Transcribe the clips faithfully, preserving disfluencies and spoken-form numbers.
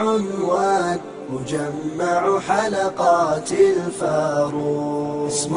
عنوان مجمع حلقات الفاروق. اسم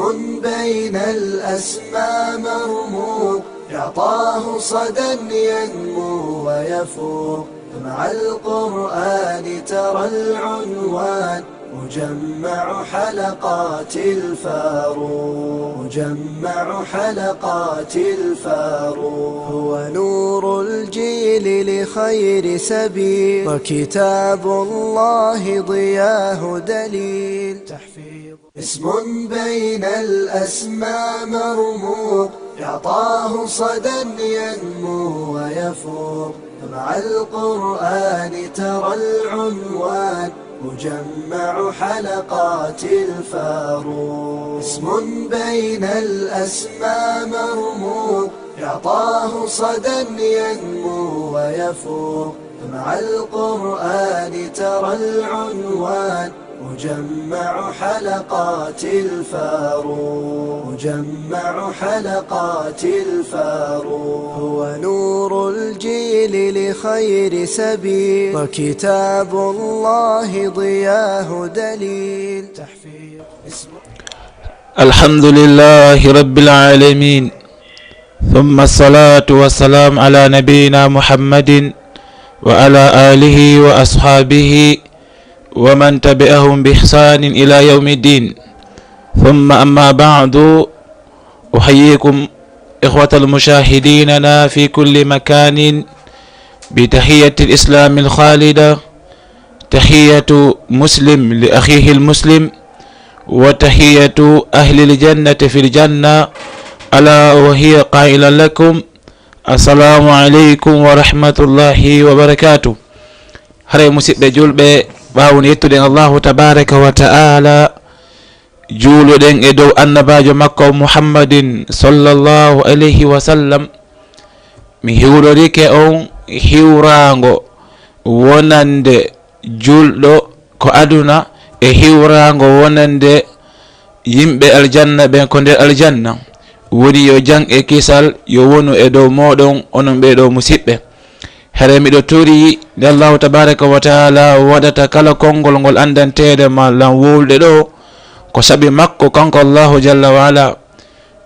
بين الأسماء مرموق، يعطاه صدى ينمو ويفوق. مع القرآن ترى العنوان مجمع حلقات الفاروق، مجمع حلقات الفاروق. هو نور الجيل لخير سبيل، وكتاب الله ضياه دليل. تحفيظ. اسم بين الأسماء مرموق، يعطاه صدى ينمو ويفوق. مع القرآن ترى العنوان مجمع حلقات الفاروق. اسم بين الأسماء مرموق، يعطاه صدى ينمو ويفوق. مع القرآن ترى العنوان مجمع حلقات الفاروق، مجمع حلقات الفاروق. هو نور الجيل لخير سبيل، وكتاب الله ضياه دليل. تحفيظ. الحمد لله رب العالمين، ثم الصلاة والسلام على نبينا محمد وعلى آله وأصحابه ومن تبعهم بإحسان إلى يوم الدين. ثم أما بعد، أحييكم إخوة المشاهديننا في كل مكان بتحية الإسلام الخالدة، تحية مسلم لأخيه المسلم، وتحية أهل الجنة في الجنة، ألا وهي قائلة لكم: السلام عليكم ورحمة الله وبركاته. Haray musiɓɓe julɓe, ɓaawo no yettuɗen Allahu tabaraka wa ta'ala, juuluɗen e dow annabaajo makko Muhammadin sallallahu alayhi wa sallam, mi hiwrorike on hiwraango wonande julɗo ko aduna, e hiwraango wonande yimɓe aljanna ɓen ko nder aljanna. Woni yo jam e kisal yo wonu e dow mooɗon, onon ɓee ɗoo musiɓɓe. Hare miɗo torii nde Allahu tabaraka wa ta'ala waɗata kala konngol ngol anndanteede ma lan wowluɗe ɗoo, ko sabi makko kanko Allahu jalla wa ala.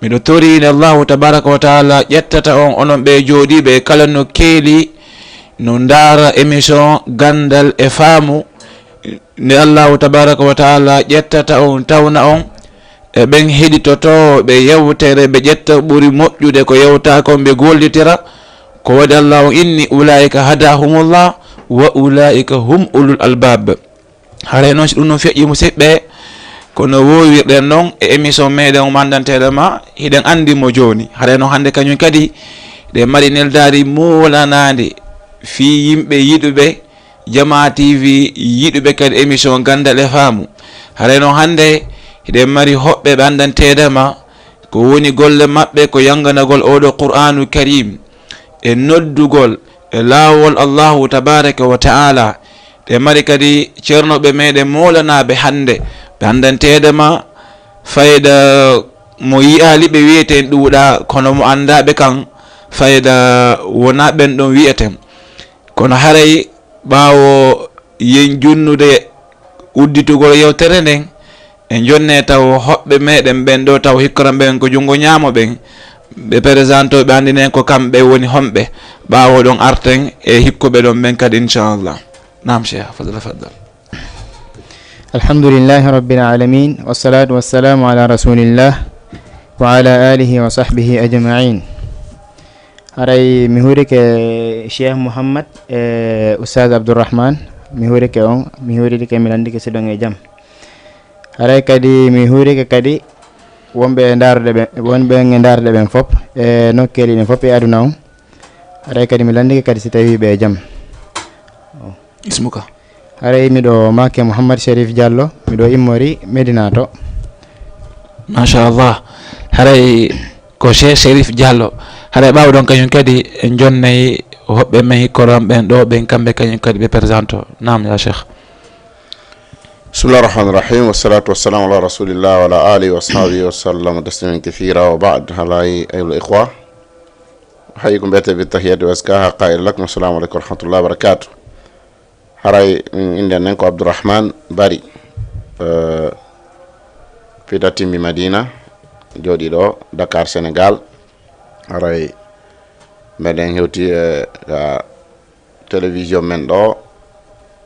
Miɗo torii nde Allahu tabaraka wa ta'ala ƴettata on, onon ɓee jooɗiiɓe e kala nokkeeli, no ndaara émission Ganndal e Faamu, nde Allahu tabaraka wa ta'ala ƴettata on, tawna on e ɓen heɗitotooɓe yewtere, ɓe ƴetta ɓuri moƴƴude ko yewtaa kon, ɓe gollitira. Ko waɗi Allahu inni: "Ulaa'ika hadahumullah wa ulaa'ika hum ulul albab." Haray non, si ɗum non feƴƴi, musiɓɓe, ko no woowirɗen non e émission meɗen o manndanteeɗo ma, hiɗen anndi mo jooni. Haray non hannde kañum kadi, ɗen mari neldaari moolanaandi fii yimɓe yiɗuɓe Jamaa T V, yiɗuɓe kadi émission Ganndal e Faamu. Haray non hannde, hiɗen mari hoɓɓe ɓe anndanteeɗo ma, ko woni golle maɓɓe ko yannganagol oo ɗoo Qur'aanu Kariim, e noddugol e laawol Allahu tabaaraka wa ta'ala. Ɗe mari kadi ceernooɓe meɗen moolanaaɓe hannde, ɓe anndanteede ma fayda mo yi'aali ɓe wi'eten ɗuuɗaa, kono mo anndaaɓe kan fayda wonaa ɓen ɗon wi'eten. Kono haray ɓaawo yen junnude udditugol yewtere nden, en jonnee taw hoɓɓe meɗen ɓen ɗoo taw hikkoran ɓen ko junngo ñaamo ɓen, ɓe présentoo, ɓe anndinen ko kamɓe woni homɓe. Ɓaawo ɗon arten e hikkuɓe ɗon ɓen kadi, inchallah. Naam, Cheikh, fadal, fadal. الحمد لله رب العالمين، والصلاة والسلام على رسول الله وعلى آله وصحبه أجمعين. Haray mi huurike Cheikh Mouhammad e Oustaz Abdourahmane, mi huurike on, mi huurike, mi lanndike si ɗon e jam. Haray kadi mi huurike kadi wonɓe e ndaarude ɓe, wonɓe e ndaarude ɓen fop e nokkeeli ɗin fop e aduna on. Haray kadi mi lanndike kadi si tawii ɓe e jam. Ismuka? Haray miɗo maake Mouhammad Sherif Diallo, miɗo immori Medina to. Machallah. Haray ko Cheikh Sherif Diallo. Haray ɓaawo ɗon kañum kadi en jonnay hoɓɓe men hikkoran ɓen ɗoo ɓen, kamɓe kañum kadi ɓe présentoo. Naam, ya Cheikh. بسم الله الرحمن الرحيم، والصلاة والسلام على رسول الله وعلى آله وأصحابه وسلم تسليما كثيرا، وبعد. هلا أيها الإخوة، أحييكم بأطيب التحيات وأزكاها، قائلا لكم: السلام عليكم ورحمة الله وبركاته. Haray, mm, innde nden ko Abdourahmane Bari, eh, Fida Timbi Madina, jooɗiiɗo Dakar, Senegal. Haray meɗen hewti, eh, ka télévision men ɗo,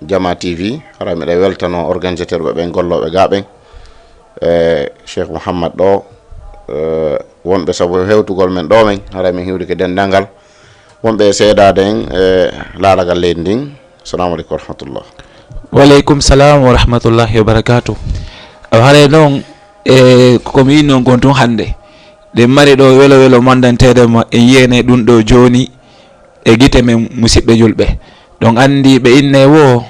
Jama T V. Haray meɗen weltano organisateur ɓe ɓen, gollooɓe ga ɓen, eh, Cheikh Mouhammad ɗo, eh, wonɓe sabu hewtugol men ɗo men. Haray men hiwrike denndangal wonɓe seedaade en e laalagal leydi ndin. Assalamu aleykum wa rahmatullah. Waleykum salam wa rahmatullahi wa barakatuh. Awa, haray non, e ko mi innon kon tun hannde, ɗen mari ɗo welo welo mandanteede ma en yiyene ɗun ɗo jooni e gite men, musiɓɓe julɓe. Ɗon anndi ɓe inne wo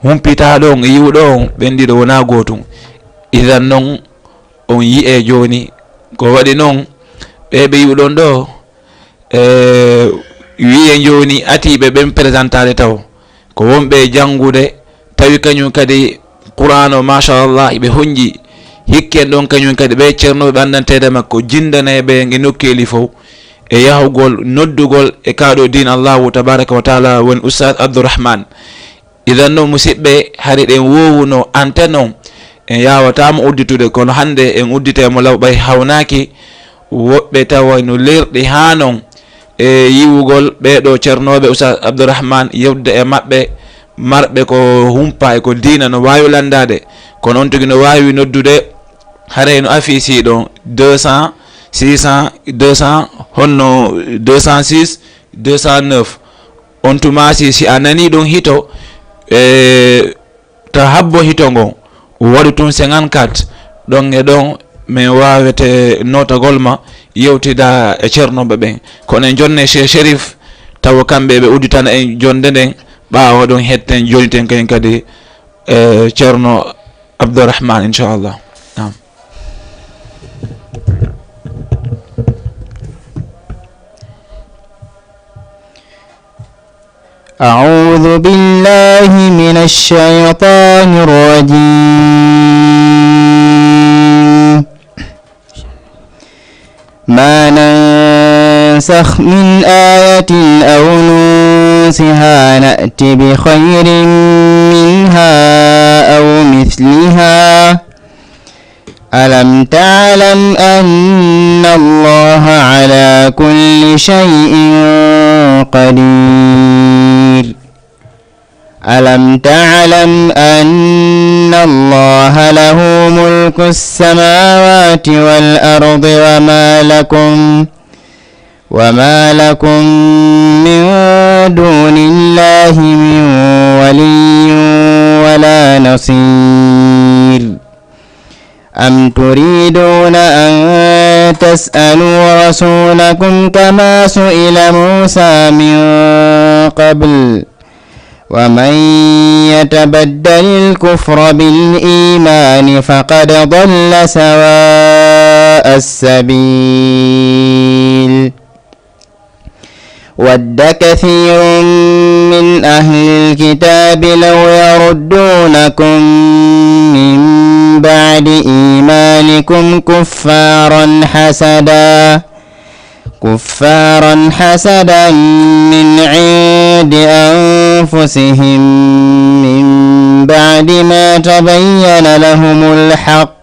humpitaa ɗon e yi'uɗo on, ɓen ɗiɗo wonaa gootun. Idan non, on yi'e jooni ko waɗi non, ɓe ɓe yi'uɗon ɗo, e, wi'e jooni atiiɓe ɓen présenté taho. Ko wonɓe e janngude, tawi kañum kadi Qur'aan o, machallah, ɓe honji. Hikken ɗon kañum kadi ɓe ceernooɓe ɓe anndanteede makko, jinndanee ɓe e nokkeeli fow, e yahugol, noddugol e kaa ɗo diin Allahu tabaraka wa taala woni Ustaz Abdourahmane. Idan non, musiɓɓe, hari ɗen woowuno antenne on, en yaawataa mo udditude, kono hannde en udditee mo law, ɓay hawnaaki woɓɓe tawa no leerɗi haa non e yi'ugol ɓee ɗoo ceernooɓe, Ustaz Abdourahmane, yewtude e maɓɓe, marɓe ko humpa e ko diina no waawi lanndaade. Kono on tigi no waawi noddude, haray no affiché ɗon, deux cents, six cents, deux cents, honno deux cent six, deux cent neuf. On tuma si, si a nanii ɗon hito, e, ta habbo hito ngon, waɗu tun cinquante-quatre, ɗon e ɗon men waawete nootagol ma, yewtida e ceernooɓe ɓen. Kono en jonne Cheikh Chérif, tawa kamɓe ɓe udditana en jonnde nden, ɓaawo ɗon hetten, jonniten kayen kadi, e, Ceerno Abdourahmane, inchallah. Naam. أعوذ بالله من الشيطان الرجيم. ما ننسخ من آية أو ننسها نأت بخير منها أو مثلها. ألم تعلم أن الله على كل شيء قدير. ألم تعلم أن الله له ملك السماوات والأرض وما لكم، وما لكم من دون الله من ولي ولا نصير. أم تريدون أن تسألوا رسولكم كما سئل موسى من قبل، ومن يتبدل الكفر بالإيمان فقد ضل سواء السبيل. ود كثير من أهل الكتاب لو يردونكم من بعد إيمانكم كفارا حسدا، كفارا حسدا من عند أنفسهم من بعد ما تبين لهم الحق،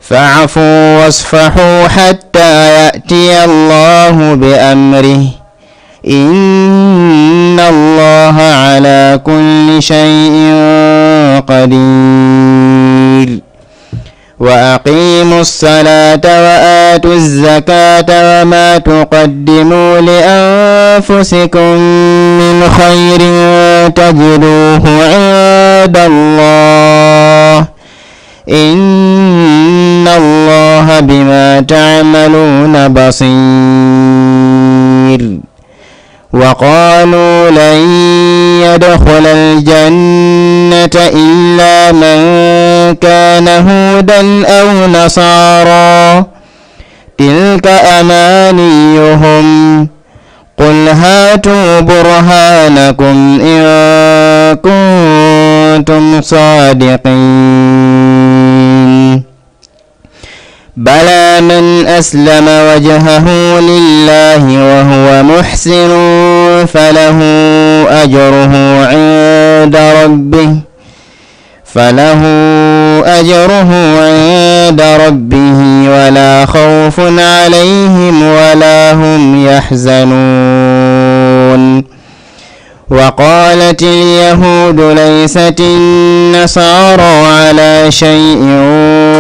فاعفوا واصفحوا حتى يأتي الله بأمره، إن الله على كل شيء قدير. وأقيموا الصلاة وآتوا الزكاة وما تقدموا لأنفسكم من خير تجدوه عند الله، إن الله بما تعملون بصير. وقالوا لن يدخل الجنة إلا من كان هودا أو نصارى، تلك أمانيهم، قل هاتوا برهانكم إن كنتم صادقين. بلى من أسلم وجهه لله وهو محسن فله أجره عند ربه، فله أجره عند ربه ولا خوف عليهم ولا هم يحزنون. وقالت اليهود ليست النصارى على شيء،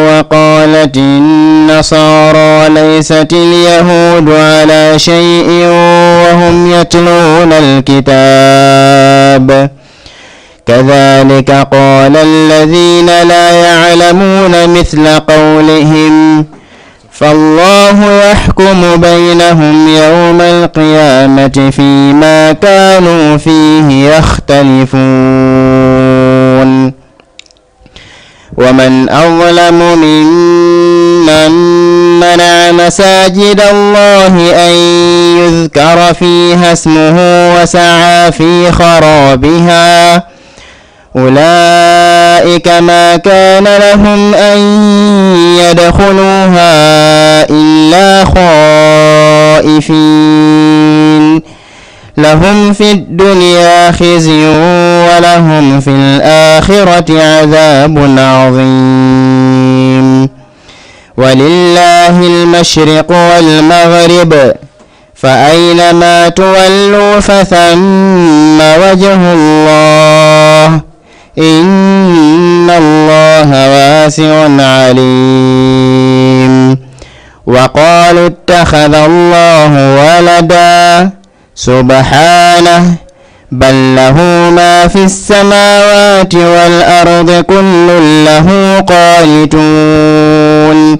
وقالت النصارى ليست اليهود على شيء، وهم يتلون الكتاب. كذلك قال الذين لا يعلمون مثل قولهم، فالله يحكم بينهم يوم القيامة فيما كانوا فيه يختلفون. ومن أظلم ممن منع مساجد الله أن يذكر فيها اسمه وسعى في خرابها، أولئك ما كان لهم أن يدخلوها إلا خائفين، لهم في الدنيا خزي ولهم في الآخرة عذاب عظيم. ولله المشرق والمغرب، فأينما تولوا فثم وجه الله، إن الله واسع عليم. وقالوا اتخذ الله ولدا، سبحانه، بل له ما في السماوات والأرض كل له قانتون.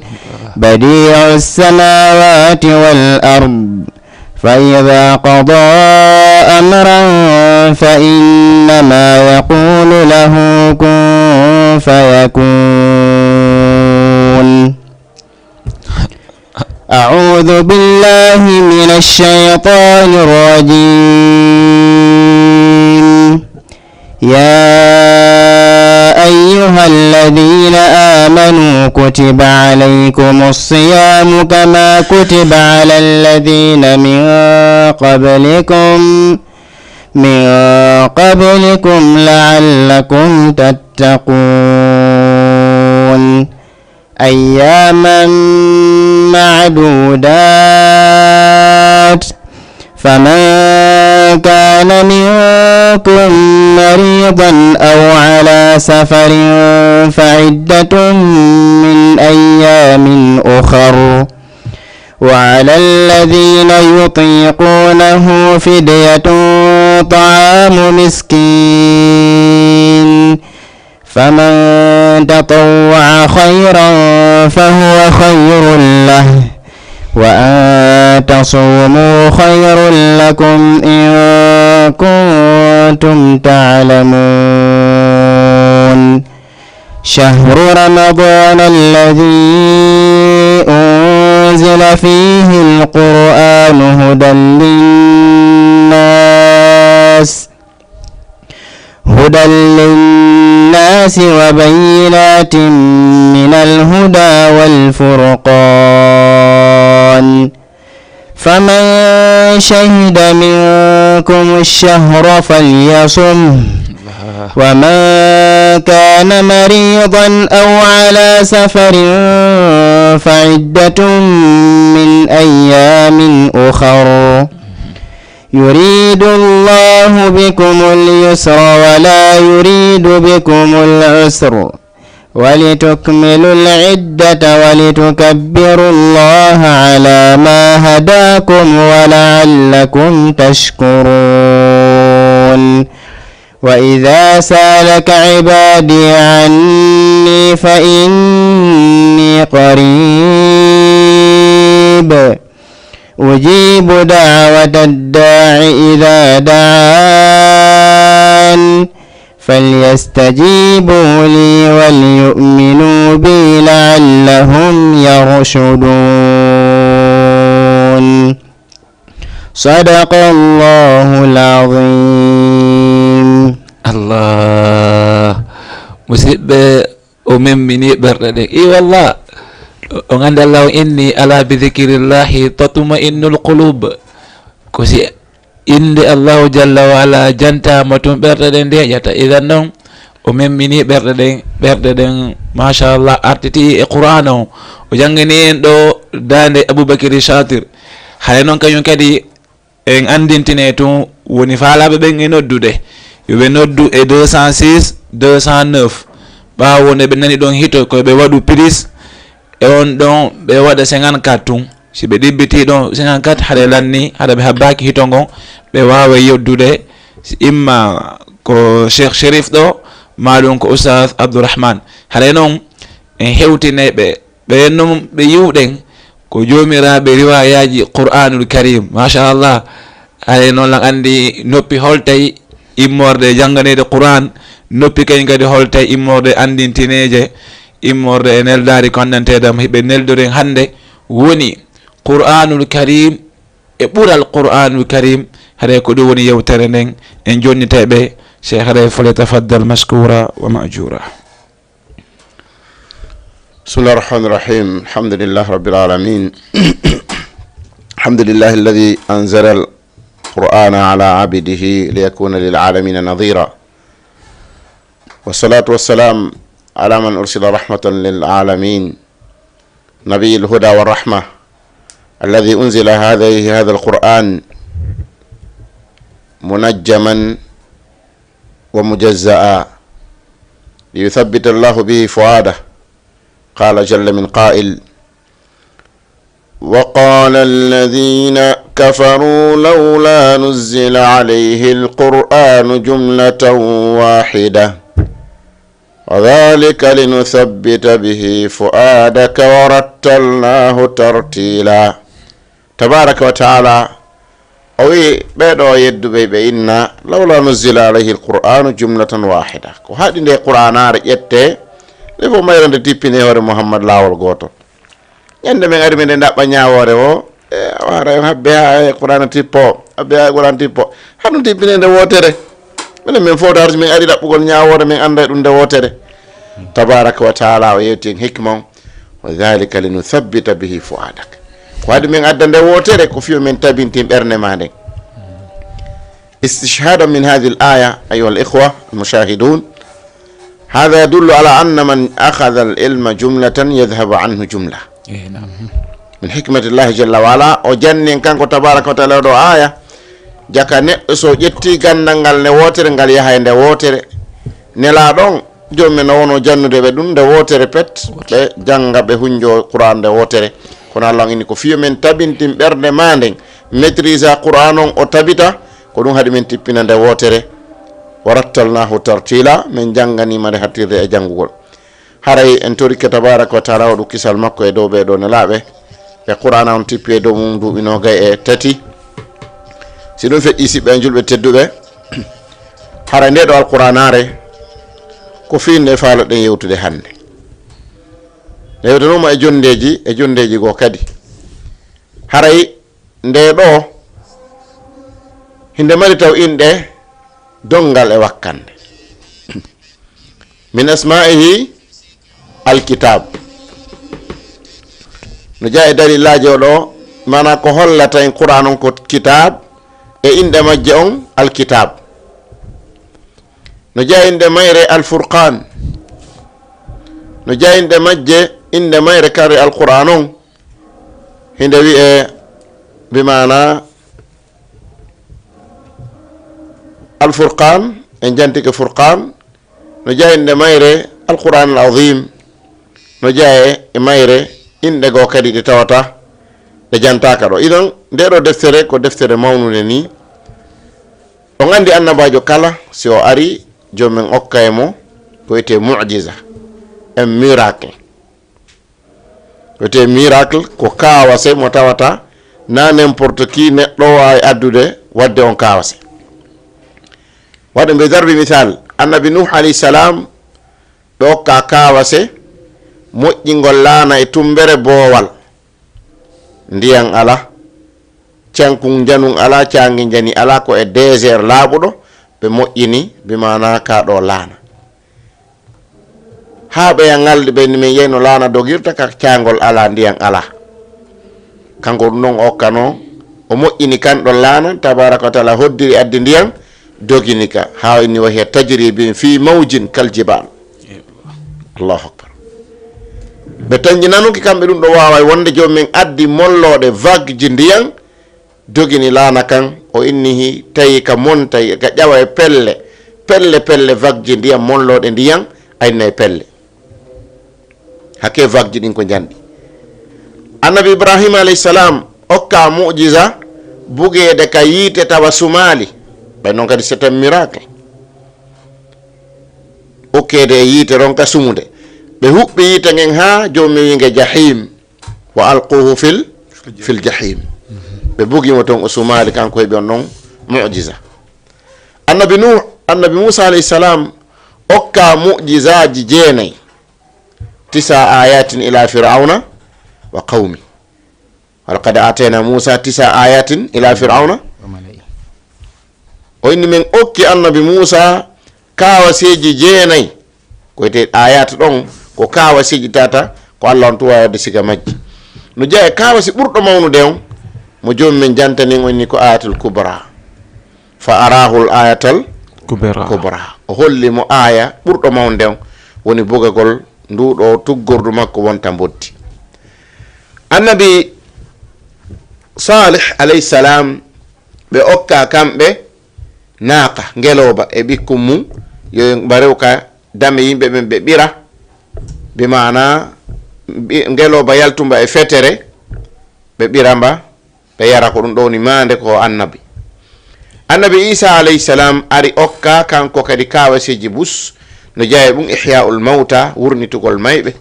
بديع السماوات والأرض، فإذا قضى أمرا فإنما يقول له كن فيكون. أعوذ بالله من الشيطان الرجيم. يا أيها الذين آمنوا كتب عليكم الصيام كما كتب على الذين من قبلكم، من قبلكم لعلكم تتقون. أياما معدودات، فمن كان منكم مريضا أو على سفر فعدة من أيام أخر، وعلى الذين يطيقونه فدية طعام مسكين، فمن تطوع خيرا فهو خير له، وأن تصوموا خير لكم إن كنتم تعلمون. شهر رمضان الذي أنزل فيه القرآن هدى للناس، هدى للناس وبينات من الهدى والفرقان، فمن شهد منكم الشهر فليصمه، ومن كان مريضا أو على سفر فعدة من أيام أخر، يريد الله بكم اليسر ولا يريد بكم العسر، ولتكملوا العدة ولتكبروا الله على ما هداكم ولعلكم تشكرون. وإذا سالك عبادي عني فإني قريب أجيب دعوة الداع إذا دعان، فليستجيبوا لي وليؤمنوا بي لعلهم يرشدون. صدق الله العظيم. Allah. Musidɓe, o memminii ɓerɗe ɗen. I wallah. On anndi Allah on inni, "Alaa bi zikirillahi tatma'innul qulub." Ko si Innde Allahu jalla wa ala jantaama tun, ɓerɗe ɗen ndeeƴata. Idan non, o memminii ɓerɗe ɗen, ɓerɗe ɗen, machallah, artitii e Qur'aana on. O jannganii en ɗoo daande Abubakiri Shatir. Haray non kañum kadi en anndintinee tun woni faalaaɓe ɓen e noddude. Yo ɓe noddu e deux cent six, deux cent neuf. Ɓaawo nde ɓe nani ɗon hito, ko ɓe waɗu prise, e on ɗon ɓe waɗa cinquante-quatre tun. Si ɓe ɗibbitii ɗon cinquante-quatre, haɗa lanni, haɗa ɓe habbaaki hito ngon, ɓe waaway yoddude, si imma ko Cheikh Cherif ɗoo, maa ɗum ko Oustaz Abdourahmane. Haɗa non, en hewtinay ɓe, ɓe non ɓe yi'uɗen, ko joomiraaɓe riwaayaaji Qur'aanul Kariim. Machallah. Haɗa non lan anndi noppi holtay immorde e jannganeede Qur'aan, noppi kañum kadi holtay immorde anndintineeje, immorde e neldaari ko anndanteede am, hiɓe neldoren hannde, woni Qur'aanul Kariim e ɓural Qur'aanul Kariim. Haray ko ɗum woni yewtere nden, en jonnitay ɓe. Cheikh Ray, falyatafaddal mashkura wa ma'jura. بسم الله الرحمن الرحيم. الحمد لله رب العالمين. الحمد لله الذي أنزل القرآن على عبده ليكون للعالمين نذيرا. والصلاة والسلام على من أرسل رحمة للعالمين، نبي الهدى والرحمة، الذي أنزل عليه هذا القرآن منجما ومجزأ ليثبت الله به فؤاده. قال جل من قائل: وقال الذين كفروا لولا نزل عليه القرآن جملة واحدة وذلك لنثبت به فؤادك ورتلناه ترتيلا. Tabaraka wa taala, o wi'i ɓee ɗoo yedduɓe ɓe inna: لولا نزل عليه القرآن جملة واحدة. Ko haɗi nde Qur'aanaare ƴettee, nde fof mayre nde tippinee hoore Muhammad laawol gootol. Ɲande men ari men ɗaɓɓa ɲaawoore woo, e, awa hara en habbe haa e Qur'aana tippo, habbe haa e Qur'aana tippo. Haa ɗun tippinee nde wootere. Minen men fof taarti men ari ɗaɓɓugol ɲaawoore, men annda e ɗun nde wootere. Tabaraka wa taala o yewti en hikma on. وذلك لنثبت به فؤادك. Ko waɗi men adda nde wootere, ko fii yo men tabintin ɓernde maa nden. استشهادا من هذه الآية، أيها الإخوة المشاهدون، هذا يدل على أن من أخذ العلم جملة يذهب عنه جملة. Eh, naam. من حكمة الله جل وعلا، o janni en kanko tabaraka wa taala ɗoo aaya, jaka neɗɗo so ƴetti ganndal ngal nde wootere, ngal yahay nde wootere. Nelaaɗo on, joomum en no wonoo jannude ɓe ɗun nde wootere pet, ɓe jannga, ɓe hunnjoo Qur'aan nde wootere. Kono Allah on inni ko fii yo men tabintin ɓernde maa nden, maîtrise Qur'aan on, o tabita, ko ɗun haɗi men tippina nde wootere. ورتلناه ترتيلا, men jannganiima nde hattirde e janngugol. Haray en torike tabaraka wa taala waɗu kisal makko e dow ɓee ɗoo nelaaɓe, ɓe Qur'aana on tippi e dow mum duuɓi noogay e tati. Si ɗun feƴƴii, siɓɓe e julɓe tedduɓe, haray ndee ɗoo Alqur'aanaare ko fii nde faalaɗen yewtude hannde. Nde yewtanooma e jonndeeji, e jonndeeji goo kadi. Haray ndee ɗoo hinde mari taw inɗe donngal e wakkannde. من أسمائه الكتاب. No jeyaa e dalilaaji o ɗoo, maanaa ko hollata en Qur'aan on ko kitaab, e inɗe majje on Alkitaab. No jeyaa e inɗe mayre Alfurqaan. No jeyaa e inɗe majje, inɗe mayre kadi Alqur'aan on, hinde wi'ee bi maanaa Alfurqaan, en jantike Furqaan, no jeyaa e inɗe mayre Alqur'aan al Aziim, no jeyaa e mayre inɗe goo kadi ɗe tawata ɗe jantaaka ɗoo. Idan, ndee ɗoo deftere ko deftere mawnunde nii. On anndi annabaajo kala, si o arii, Joomi men okka e mo ko wi'etee mu'jiza, un miracle. Ko wi'etee miracle ko kaawase mo tawata na n'importe qui neɗɗo waawi addude wadde on kaawase. Waɗa mbe darbi misal, Annabi Nuh alayhi salam, ɓe okka kaawase moƴƴingol laana e tummbere boowal. Ndiyan alaa, cankun njanun alaa, caangi njani alaa, ko e désert laaɓuɗo ɓe moƴƴini, bi maanaa kaa ɗoo laana. Haa ɓeya ngaldi ɓe ni men yeyno laana dogirta ka caangol alaa, ndiyan alaa. Kanko ɗun non o okkanoo O moƴƴini kan ɗon laana, tabaraka wa taala hoddiri addi ndiyan, dogini ka, haa inni wa hiya tajri bihim fi mawjin kal jibal. Allahu akbar. Ɓe tanƴi nanuki kamɓe ɗum ɗo waaway wonde joomum en addi mollooɗe vague ji ndiyan, dogini laana kan, o inni hi tawi ka monta, ka ƴawa e pelle, pelle, pelle vague ji ndiyan, mollooɗe ndiyan, a inna e pelle. Hakke vague ji ɗin ko njanɗi. Annabi Ibrahima alayhi salam okka mu'jiza bugeede ka yiite tawa sumaali. Ɓay non kadi c'est un miracle. Okkeede e yiite ronka sumude. Ɓe huɓɓi yiite ngen haa joomum wi nge jahim. Wa alquhu fil, fil jahim. Ɓe bugi mo ton o sumaali kanko heɓi on non mu'jiza. Annabi Nuh, Annabi Musa alayhi salam okka mu'jizaaji jeenay. Tisa ayatin ila Fir'auna wa qawmi. Walaqad atayna Musa tisa ayatin ila Fir'auna. O inni men okki Annabi Musa kaawaseeji jeenay. Ko wiyetee ayat ɗon, ko kaawaseeji tata, ko Allah on tun waawi waɗude siga majji. No jeyaa e kaawase ɓurɗo mawnude on, mo joomum en jantanin o inni ko ayatul kubra. Fa arahul ayatal Kubra. Kubra. O holli mo aaya ɓurɗo mawnude on, woni bugagol nduu ɗoo tuggordu makko wonta mboddi. Annabi Salih alayhi salam, ɓe okka kamɓe naaqa, ngelooba e ɓikkun mun, yo mba rew ka dame yimɓe ɓen ɓe ɓira, bi maana, ɓi-, ngelooba yaltumba e fetere, ɓe ɓira mba, ɓe yara ko ɗum ɗo woni maande ko o annabi. Annabi Isa alayhi salam ari okka kanko kadi kaawaseeji bus, no jeyaa e ɗum Ihya'ul Mawta, wurnitugol mayɓe.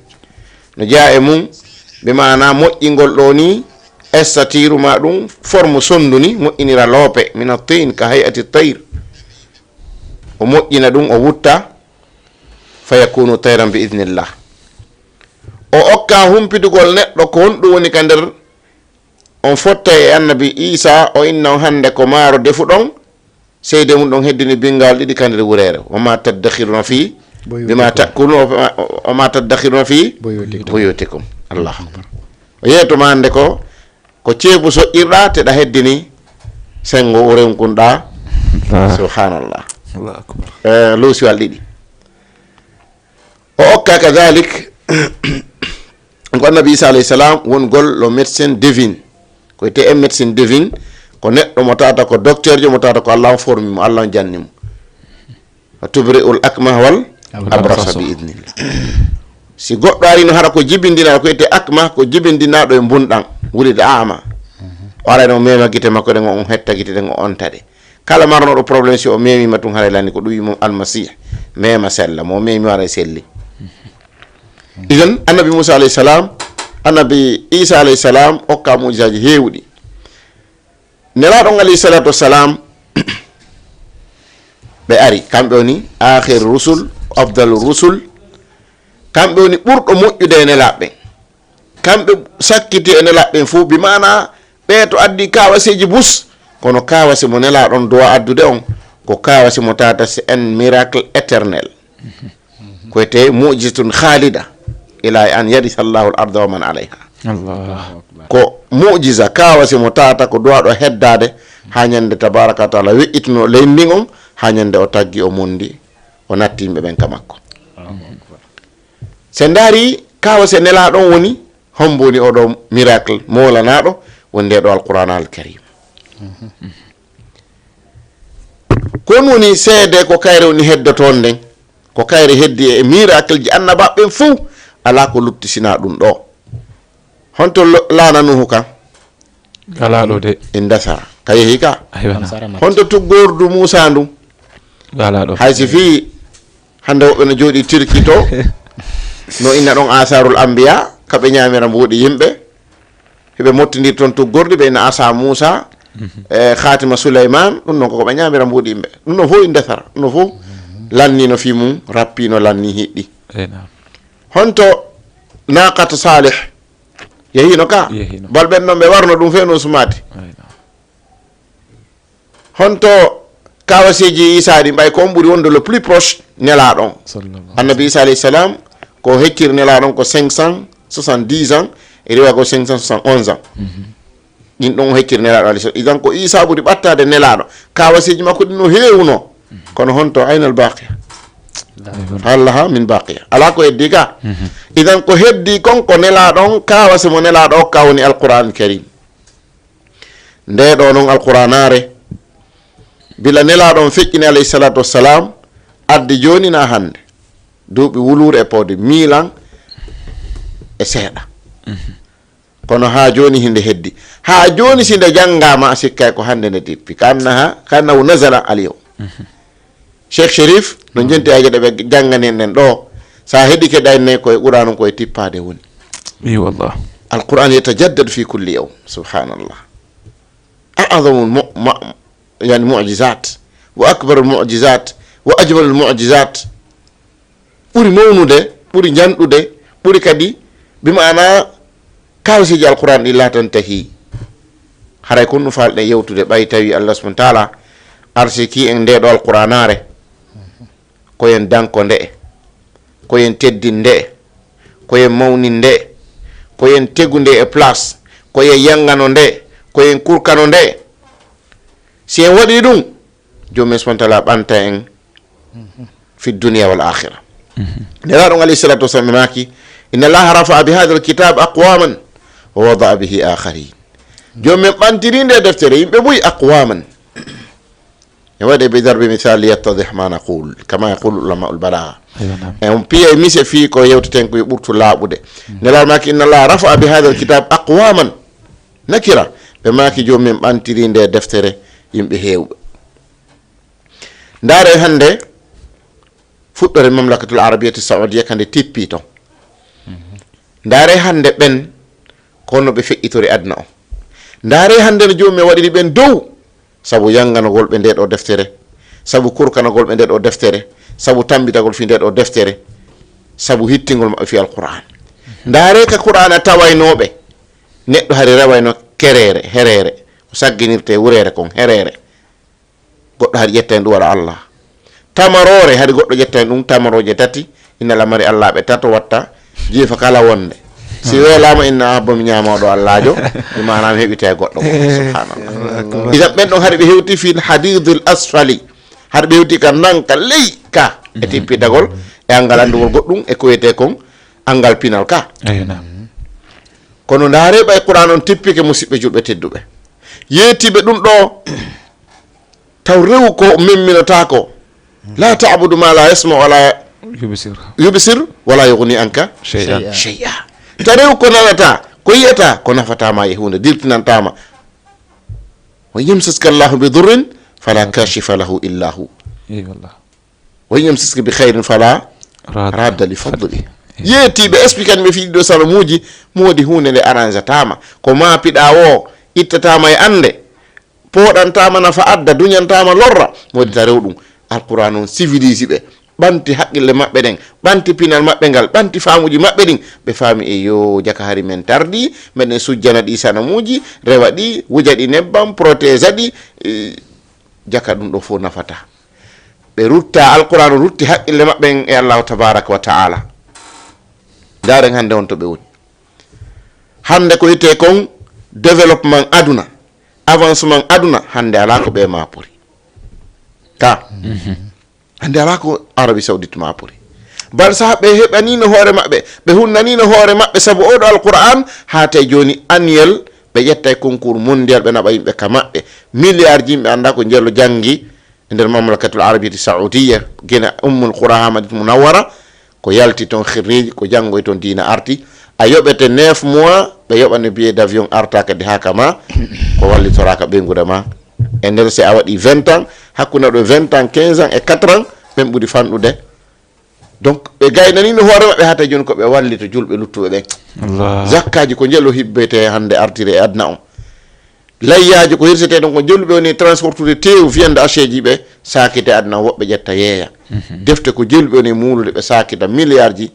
No jeyaa e mum, bi maana moƴƴingol ɗo ni estatiiru ma ɗum forme sondu ni, moƴƴinira loope, min at-tin ka hay'ati at-tayr. O moƴƴina ɗum, o wutta, fa yakunu tayran bi idnillah. O okka humpitugol neɗɗo ko honɗum woni ka nder On fottay e Annabi Iisaa, o inna on hannde ko maaro defuɗon, seyde mun ɗon heddini binngaal ɗiɗi ka nder wureere. Wa maa taddakhiruna fii, bima ta'kuluna, wa maa taddakhiruna fii buyutikum. Allahu akbar. O yeeto ma hannde ko, ko ceebu soƴƴirɗaa, te ɗa heddini senngo wurenkun ɗaa. Subhanallah. Allahu akbar. Eh, luusiwal ɗiɗi. O okka kadalik, ko Annabi Iisaa alayhi salam wongol lo médecin divin. Ko wiyetee médecin divin, ko neɗɗo mo tawata ko docteurjo, mo tawata ko Allah on formi mo, Allah on janni mo. Wa tubri'ul akmaha wal abrasa bi idnillah. Si goɗɗo ari no hara ko jibindinaaɗo, ko wiyetee akmah, ko jibindinaaɗo e mbunɗan, wulida a'ma. O aray no o meema gite makko ɗen, o hetta gite ɗen, o onta ɗe. Kala marnooɗo problème, si o meemiima tun, haray lanni ko ɗum wi'i mo Almasiih, meema sella, mo meemi waray selli. Idan, Annabi Muusaa alayhi salam, Annabi Iisaa alayhi salam, okka mu'jizaaji heewuɗi. Nelaaɗo on alayhi salatu wassalam, ɓe ari, kamɓe woni aakhir rusul, afdal rusul, kamɓe woni ɓurɗo moƴƴude e nelaaɓe ɓen. Kamɓe sakkiti e nelaaɓe ɓen fof, bi maana ɓee to addi kaawaseeji bus, kono kaawase mo nelaaɗo on duwa addude on, ko kaawase mo tawata c'est un miracle éternel. Ko wiyetee mu'jizatun khalida ila an yarisa Allahu al-arda wa man alayha. Allah. Ko mu'jiza, kaawase mo tawata ko duwaɗo heddaade haa ñande tabaraka wa taala we'itino leydi ndin on, haa ñande o taggi o mundi, o natti yimɓe ɓen ka makko. Se ndaari kaawase nelaaɗo on woni, hombo woni oɗo miracle mawlanaaɗo woni nde ɗo Alqur'aan al Karim. Ko on woni seede ko kayre woni heddotoon nden, ko kayre heddi e miracle ji annabaaɓe ɓen fow, alaa ko lutti sinaa ɗum ɗo. Honto lo-, laana Nuhu kan? Alaa ɗo de. Inda sara. Ka yehi ka? Aywa na. Honto tuggordu Muusaa ndun? Alaa ɗo. Hay si fii hannde woɓɓe no jooɗii Turki to, no inna ɗon Asaarul Anbiya, ka ɓe ñaamira mbuuɗi yimɓe. Hiɓe mottindiri ton tuggordu, ɓe inna Asa Muusaa, e Khaatima Suleymaan, ɗum non ko ko ɓe ñaamira mbuuɗi yimɓe. Ɗum non fow inda sara, ɗum non fow lannii no fii mum, rappii no lannii hiɗɗi. Honto naaqatu Saalih? Yehiino ka? Yehiino. Bal ɓen non ɓe warno ɗum fewno sumaade. Ayna. Honto kaawaseeji Iisaa ɗin, ɓay ko on ɓuri wonde le plus proche nelaaɗo on? Sallallahu alayhi wa sallam. Annabi Iisaa alayhi salam, ko hecciri nelaaɗo on ko cinq cent soixante-dix ans, e riwaya ko cinq cent soixante-onze ans. Mhm. Ɗin ɗon o hecciri Nelaaɗo alayhi salam. Idan ko Iisaa ɓuri ɓattaade Nelaaɗo. Kaawaseeji makko ɗin no heewuno. Kono honto, aynal baaqiya? Hal laha min baaqiya? Alaa ko heddii ka. Idan ko heddii kon ko Nelaaɗo on, kaawase mo Nelaaɗo okka woni Alqur'aan Karim. Nde ɗo non Alqur'aanaare, bila Nelaaɗo on feƴƴini alayhi salaatu wassalaam, addi jooni na hannde. Duuɓi wuluure e pawdi miilan e seeɗa. Kono haa jooni hinde heddi. Haa jooni si nde janngaama, a sikkay ko hannde nde tippi. Ka annaha, ka annahu nazala al yawm. Cheikh Chérif, no jonti aje ɗe ɓe janngani en ɗen ɗo. Sa heɗike ɗay ne koye Qur'aanu koye tippaade woni. Ii wallah. Alqur'aan yatajaddadu fi kulli yawm. Subhanallah. A'zamu mu-, ma-, yani mu'jizat. Wa akbaru mu'jizat. Wa ajmalu mu'jizat. Ɓuri mawnude, ɓuri janɗude, ɓuri kadi, bi maana, kawseeji Alqur'aan ɗi laatanta hii. Haray ko ɗun faalɗen yewtude, ɓay tawi Allah subhanahu wa ta'ala arsiki en nde ɗo Alqur'aanaare, ko en danko nde'e, ko en teddin nde'e, ko en mawnin nde'e, ko en tegu nde e place, ko en yangano nde, ko en kurkano nde. Si en waɗi ɗun, Joomi men subhanahu wa ta'ala ɓanta en fi dunya wal akhira. Nelaaɗo on alayhi salatu wasalam ɓe maaki, "Inna Allaha rafa'a bi hadha al-kitab aqwaman wa wada'a bihi akharin." Joomi men ɓantiri nde deftere, yimɓe buy aqwaman. E waɗe bi darbi misal li yattadih ma naqul, kama yaqulu ulama al balagha. Aywa, naam. E on piya e mise fii ko yewteten ko yo ɓurtu laaɓude. Nelaaɗo maaki, "Inna Allaha rafa'a bi hadha al-kitab aqwaman." Nakira, ɓe maaki, "Joomi men ɓantiri nde deftere yimɓe heewɓe." Ndaare hannde, fuɗɗore Mamlakatul Arabiyati Saoudiya ka nde tippi ton. Ndaare hannde ɓen, ko no ɓe feƴƴitori aduna on. Ndaare hannde no Joomi men waɗiri ɓen dow, sabu yanganagol ɓe nde ɗo deftere, sabu kurkanagol ɓe nde ɗo deftere, sabu tambitagol fi nde ɗo deftere, sabu hittingol maɓɓe fi Alqur'aan. Ndaare ka Qur'aana tawaynooɓe, neɗɗo hari rewayno kereere, hereere, ko sagginirte wureere kon, hereere. Goɗɗo hari ƴetta hen ɗum waɗa Allah. Tamaroore, hari goɗɗo ƴetta hen ɗum, tamarooje tati, ina lamari Allah ɓe tato watta, jiifa kala wonde. Si weelaama, inna abba mi ñaama oɗo Allaajo, mi maanaam heɓita e goɗɗo goɗɗo. Subhanallah. Idan ɓen ɗon hari ɓe hewti fil hadidil asfali. Hari ɓe hewti ka nan ka ley ka. E tippitagol, e angal anndugol goɗɗum, e ko wiyetee kon, angal pinal ka. Eyo, naam. Kono ndaare ɓay Qur'aan on tippike musiɓɓe julɓe tedduɓe. Yeetiiɓe ɗum ɗo, taw rewu ko memminotaako. La ta'budu ma la yasma wala يبصر. يبصر ولا يغني عنك شيئا. شيئا. Ta rewu ko nanata, ko yi'ata, ko nafata ma e huunde, dirtinanta ma. وإن يمسسك الله بضر فلا كاشف له إلا هو. Eyi wallah. وإن يمسسك بخير فلا راد. راد لفضله. Yeetiiɓe expliquani ɓe fii ɗiɗo sanamuuji, moodi huunde nde arrange taama. Ko maapiɗaa woo, ittataama e annde. Pooɗantaama nafa adda, duñantaama lorra, moodi ta rew ɗum. Alqur'aan on civilise ɓe, ɓanti haqqille maɓɓe ɗen, ɓanti pinal maɓɓe ngal, ɓanti faamuuji maɓɓe ɗin. Ɓe faami e yo jaka hari men tardi, meɗen sujjana ɗi sanamuuji, rewa ɗi, wuja ɗi nebbam, protège ɗi, eh, jaka ɗum ɗo fof nafata. Ɓe rutta Alqur'aan, rutti haqqille maɓɓe en e Allahu tabaraka wa ta'ala. Ndaaren hannde on to ɓe woni. Hannde ko wiyetee kon développement aduna, avancement aduna, hannde alaa ko ɓe maapori. Ka. Hannde alaa ko Arabie Saoudite maapori. Bal saha ɓe heɓaniino hoore maɓɓe, ɓe hunnaniino hoore maɓɓe sabu oo ɗoo Alqur'aan, haa tawi jooni annuel ɓe ƴettay concours mondial ɓe naɓa yimɓe ka maɓɓe. Milliard ji yimɓe anndaa ko njelo janngi e nder Mamlakatul Arabiyati Saoudiya, gena Ummul Qura haa Madinatul Munawwara, ko yalti ton khirriji, ko janngoy ton diina arti. A yoɓete neuf mois, ɓe yoɓane billet d'avion arta kadi haa ka ma, ko wallitoraa ka ɓeynguure ma. E nder si a waɗi vingt ans, hakkunde ɗo vingt ans, quinze ans e quatre ans, ɓen ɓuri fanɗude. Donc, ɓe gaynaniino hoore maɓɓe haa tawi jooni ko ɓe wallito julɓe luttuɓe ɓen. Allah. Zakkaaji ko njelo hibbete hannde artire e aduna on. Layyaaji ko hirsetee ɗon ko julɓe woni transportude teewu, viande hachée ji ɓe saakite aduna on, woɓɓe ƴetta yeeya. Mhm. Defte ko julɓe woni muulude ɓe saakita milliard ji.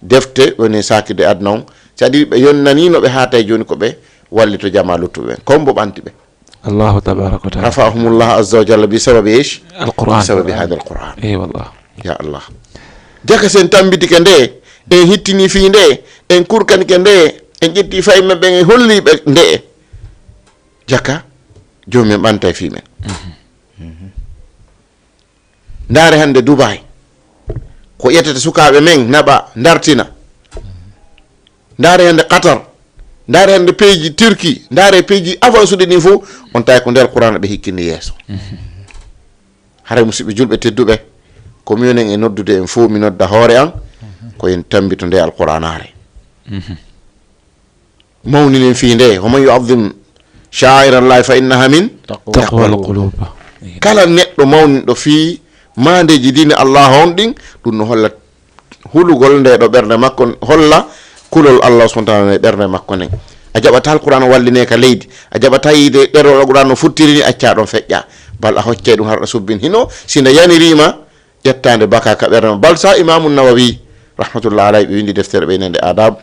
Defte woni saakite aduna on. C'est-à-dire ɓe yonnaniino ɓe haa tawi jooni ko ɓe wallito jamaa luttuɓe ɓen. Kombo ɓanti ɓe. Allahu tabaraka wa taala. رفعهم الله عز وجل بسبب إيش؟ القرآن. بسبب هذا القرآن. Eyi wallah. Ya Allah. Jaka sen tambitike nde, en hittini fii nde, en kurkanike nde, en ƴetti fay men ɓen, en holli ɓe nde. Jaka, joomum en ɓantay fii men. Ndaare hannde Dubai, ko ƴettata sukaaɓe men, naɓa, dartina. Ndaare hannde Qatar, ndaare hannde peeji Turki, ndaare peeji avansuɗi ɗin fof, on tawi ko nder Qur'aana ɓe hikkini yeeso. Haray musidɓe julɓe tedduɓe, ko minen e noddude en fof, mi nodda hoore an, ko en tambito nde Alqur'aanaare. Mawninen fii nde, "Wa man yu'azzim sha'aira Allahi fa innaha min taqwal qulub." Kala neɗɗo mawninɗo fii maandeeji diine Allah on ɗin, ɗum no holla hulugol nde ɗo ɓernde makko, holla kulol Allah subhanahu wa ta'ala e ɓernde makko nden. A jaɓataa Alqur'aana wallinee ka leydi, a jaɓataa yiide ɗerol Alqur'aana no futtiri ni, accaa ɗon feƴƴa. Bal a hoccay ɗum har ɗo subbin hino, si nde yaniriima, ƴettaande baka ka ɓernde ma. Bal sa Imaamu Nawawi, rahmatullahi alayhi, ɓe windi deftere ɓe innde Adab,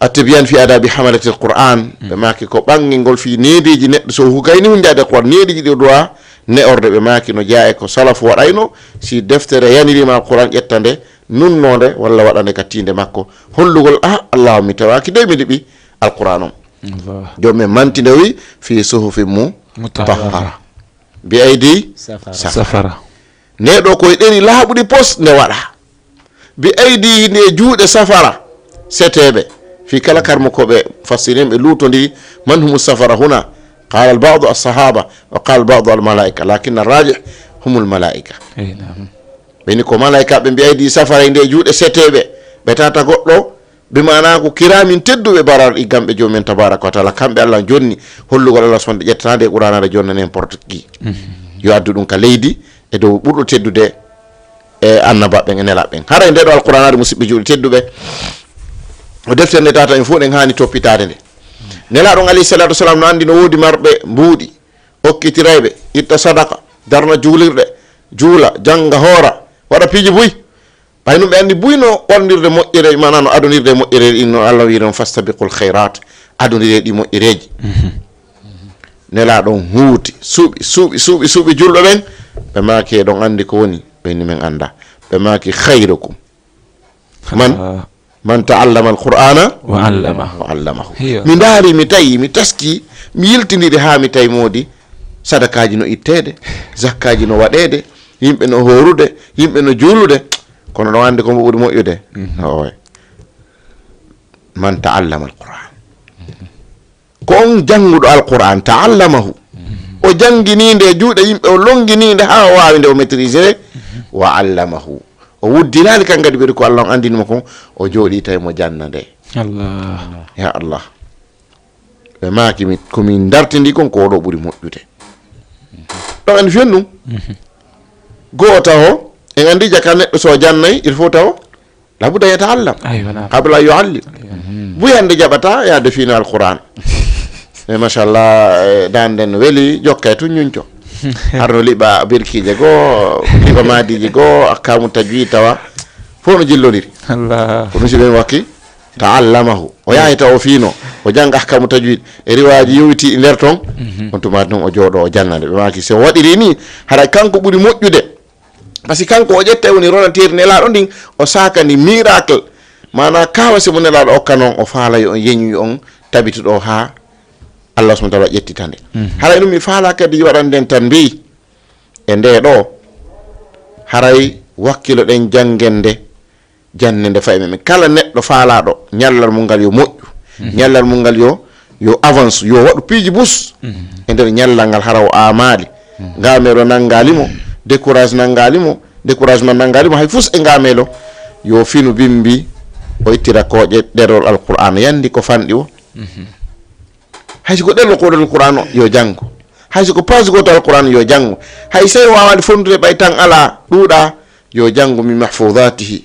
At-Tibyan fi Adabi Hamalatil Qur'an, ɓe maaki ko ɓangingol fii neediiji neɗɗo so hu gayni hunde ade Qur'an, neediiji ɗi o duwa ne'orde, ɓe maaki no jeyaa e ko salafu waɗayno, si deftere yaniriima Alqur'an ƴetta nde, nunnoo nde, walla waɗa nde ka tiinde makko. Hollugol, ah, Allahu, mi tawaaki de miɗo yiɗi Alqur'an on. Allah. Joom men manti nde wi, fi suhufin mu-, mutahhara. Bi aydi safara. Safara. Nde ɗo koye ɗeri laaɓuɗi pos nde waɗa. Bi aydi nde juuɗe safara seteeɓe. Fii kala karmokooɓe fassirin ɓe luutondiri man humu safara huna. Qala al ba'du as sahaba wa qala al ba'du al malaika. Lakin al rajih humul malaika. Eyi, naam. Ɓe ni ko malaika ɓe bi aydi safara e nde juuɗe seteeɓe. Ɓe tata goɗɗo Bi maanaa ko kiraamin tedduɓe bararɗi gamɓe Joomi men tabaaraka wa taala, kamɓe Allah jonni hollugol Allah subhanahu ƴettata nde Qur'aana nde jonna n'importe qui. Yo addu ɗum ka leydi e dow ɓurɗo teddude e annabaaɓe ɓen e nelaaɓe ɓen. Haray nde ɗo Alqur'aana nde, musiɓɓe juulɓe tedduɓe, o deftere nde tata en fof ɗen haani toppitaade nde. Nelaaɗo on alayhi salaatu wa salaam no anndi no woodi marɓe mbuuɗi, okkitirayɓe, itta sadaka, darna juulirɗe, juula, jannga, hoora, waɗa piiji buy. Ɓay ɗum ɓe anndi buy no waɗondirde moƴƴere, maanaa no adondirde e moƴƴere ɗin, no Allah wiiri on, "Fastabiqul khayrat", adondiree ɗi moƴƴereeji. Nelaaɗo on huuti, suuɓi, suuɓi, suuɓi, suuɓi julɓe ɓen, ɓe maaki, "Eɗon anndi ko woni?" Ɓe inni, "Men anndaa." Ɓe maaki, "Khayrukum man, ah, man ta'allama al-Qur'ana wa allamahu." Wa allamahu. Iyo. Mi ndaari, mi tawi, mi taski, mi yiltindiri haa mi tawi moodi sadakaaji no itteede, zakkaaji no waɗeede, yimɓe no hoorude, yimɓe no juulude, kono ɗon anndi ko mbo ɓuri moƴƴude? Mhm. Owe. Man ta'allama al-Qur'an. Ko on jannguɗo Alqur'an, ta'allamahu. Mhm. O jannginii nde e juuɗe yimɓe, o lonnginii nde haa o waawi nde, o maîtriser, mhm, wa allamahu. O wuddinaali kan kadi, ɓeydi ko Allah on anndini mo kon, o jooɗii tawi mo janna nde. Allah. Ya Allah. Ɓe maaki, mi, ko min dartindi kon, ko ɗo ɓuri moƴƴude. Ɗon en fiyon ɗum. Mhm. Goo tawo, en anndi jaka neɗɗo so jannay, il faut tawo, la budda yata'allam. Aywa, naam. Qabla yu'allim. Aywa. Mhm. Buy hannde jaɓata yaade fino Alqur'an. E machallah, eh, dan den weli, jokkay tun ñunco. Arno liɓa birkiije goo, liɓa maadiiji goo, ahkamu tajwid tawa. Fof no jillondiri. Allah. Ko musiɗɗo en wakki. Ta'allamahu. O yahay taw o fiino. O jannga ahkamu tajwid. E riwaaji yowiti e nder ton. Mhm. On tuma ɗum o jooɗo o jannande. Ɓe maaki, si o waɗiri ni, haray kanko ɓuri moƴƴude. Parce que kanko o ƴetta woni ronanteeri Nelaaɗo ndin, o saaka ndi miracle. Maanaa kawase mo Nelaaɗo okka non, o faala yo on yeñu, yo on tabituɗo haa Allah subhanahu wa ta'ala ƴettita nde. Mhm. Haray ɗum mi faala kadi waɗanden tan mbiy e nde ɗo. Haray wakkiloɗen janngen nde. Jannde nde fayi men. Kala neɗɗo faalaaɗo ñallal mum ngal yo moƴƴu, mhm, ñallal mum ngal yo, yo avance, yo waɗu piiji bus, mhm, e nder ñallal ngal, hara o aamaali. Mhm. Ngaameelo nanngaali mo, décourage nanngaali mo, découragement nanngaali mo, hay fus e ngaameelo, yo finu bimbi, o ittira kooƴe ɗerol Alqur'aana, yanndi ko fanɗi o. Mhm. Hay si ko ɗerol ko ɗerol Qur'an o, yo janngo. Hay si ko paasi gooto Alqur'an, yo janngo. Hay si o waawaali fondude ɓay tan alaa, ɗuuɗaa, yo janngo min mahfudatihi.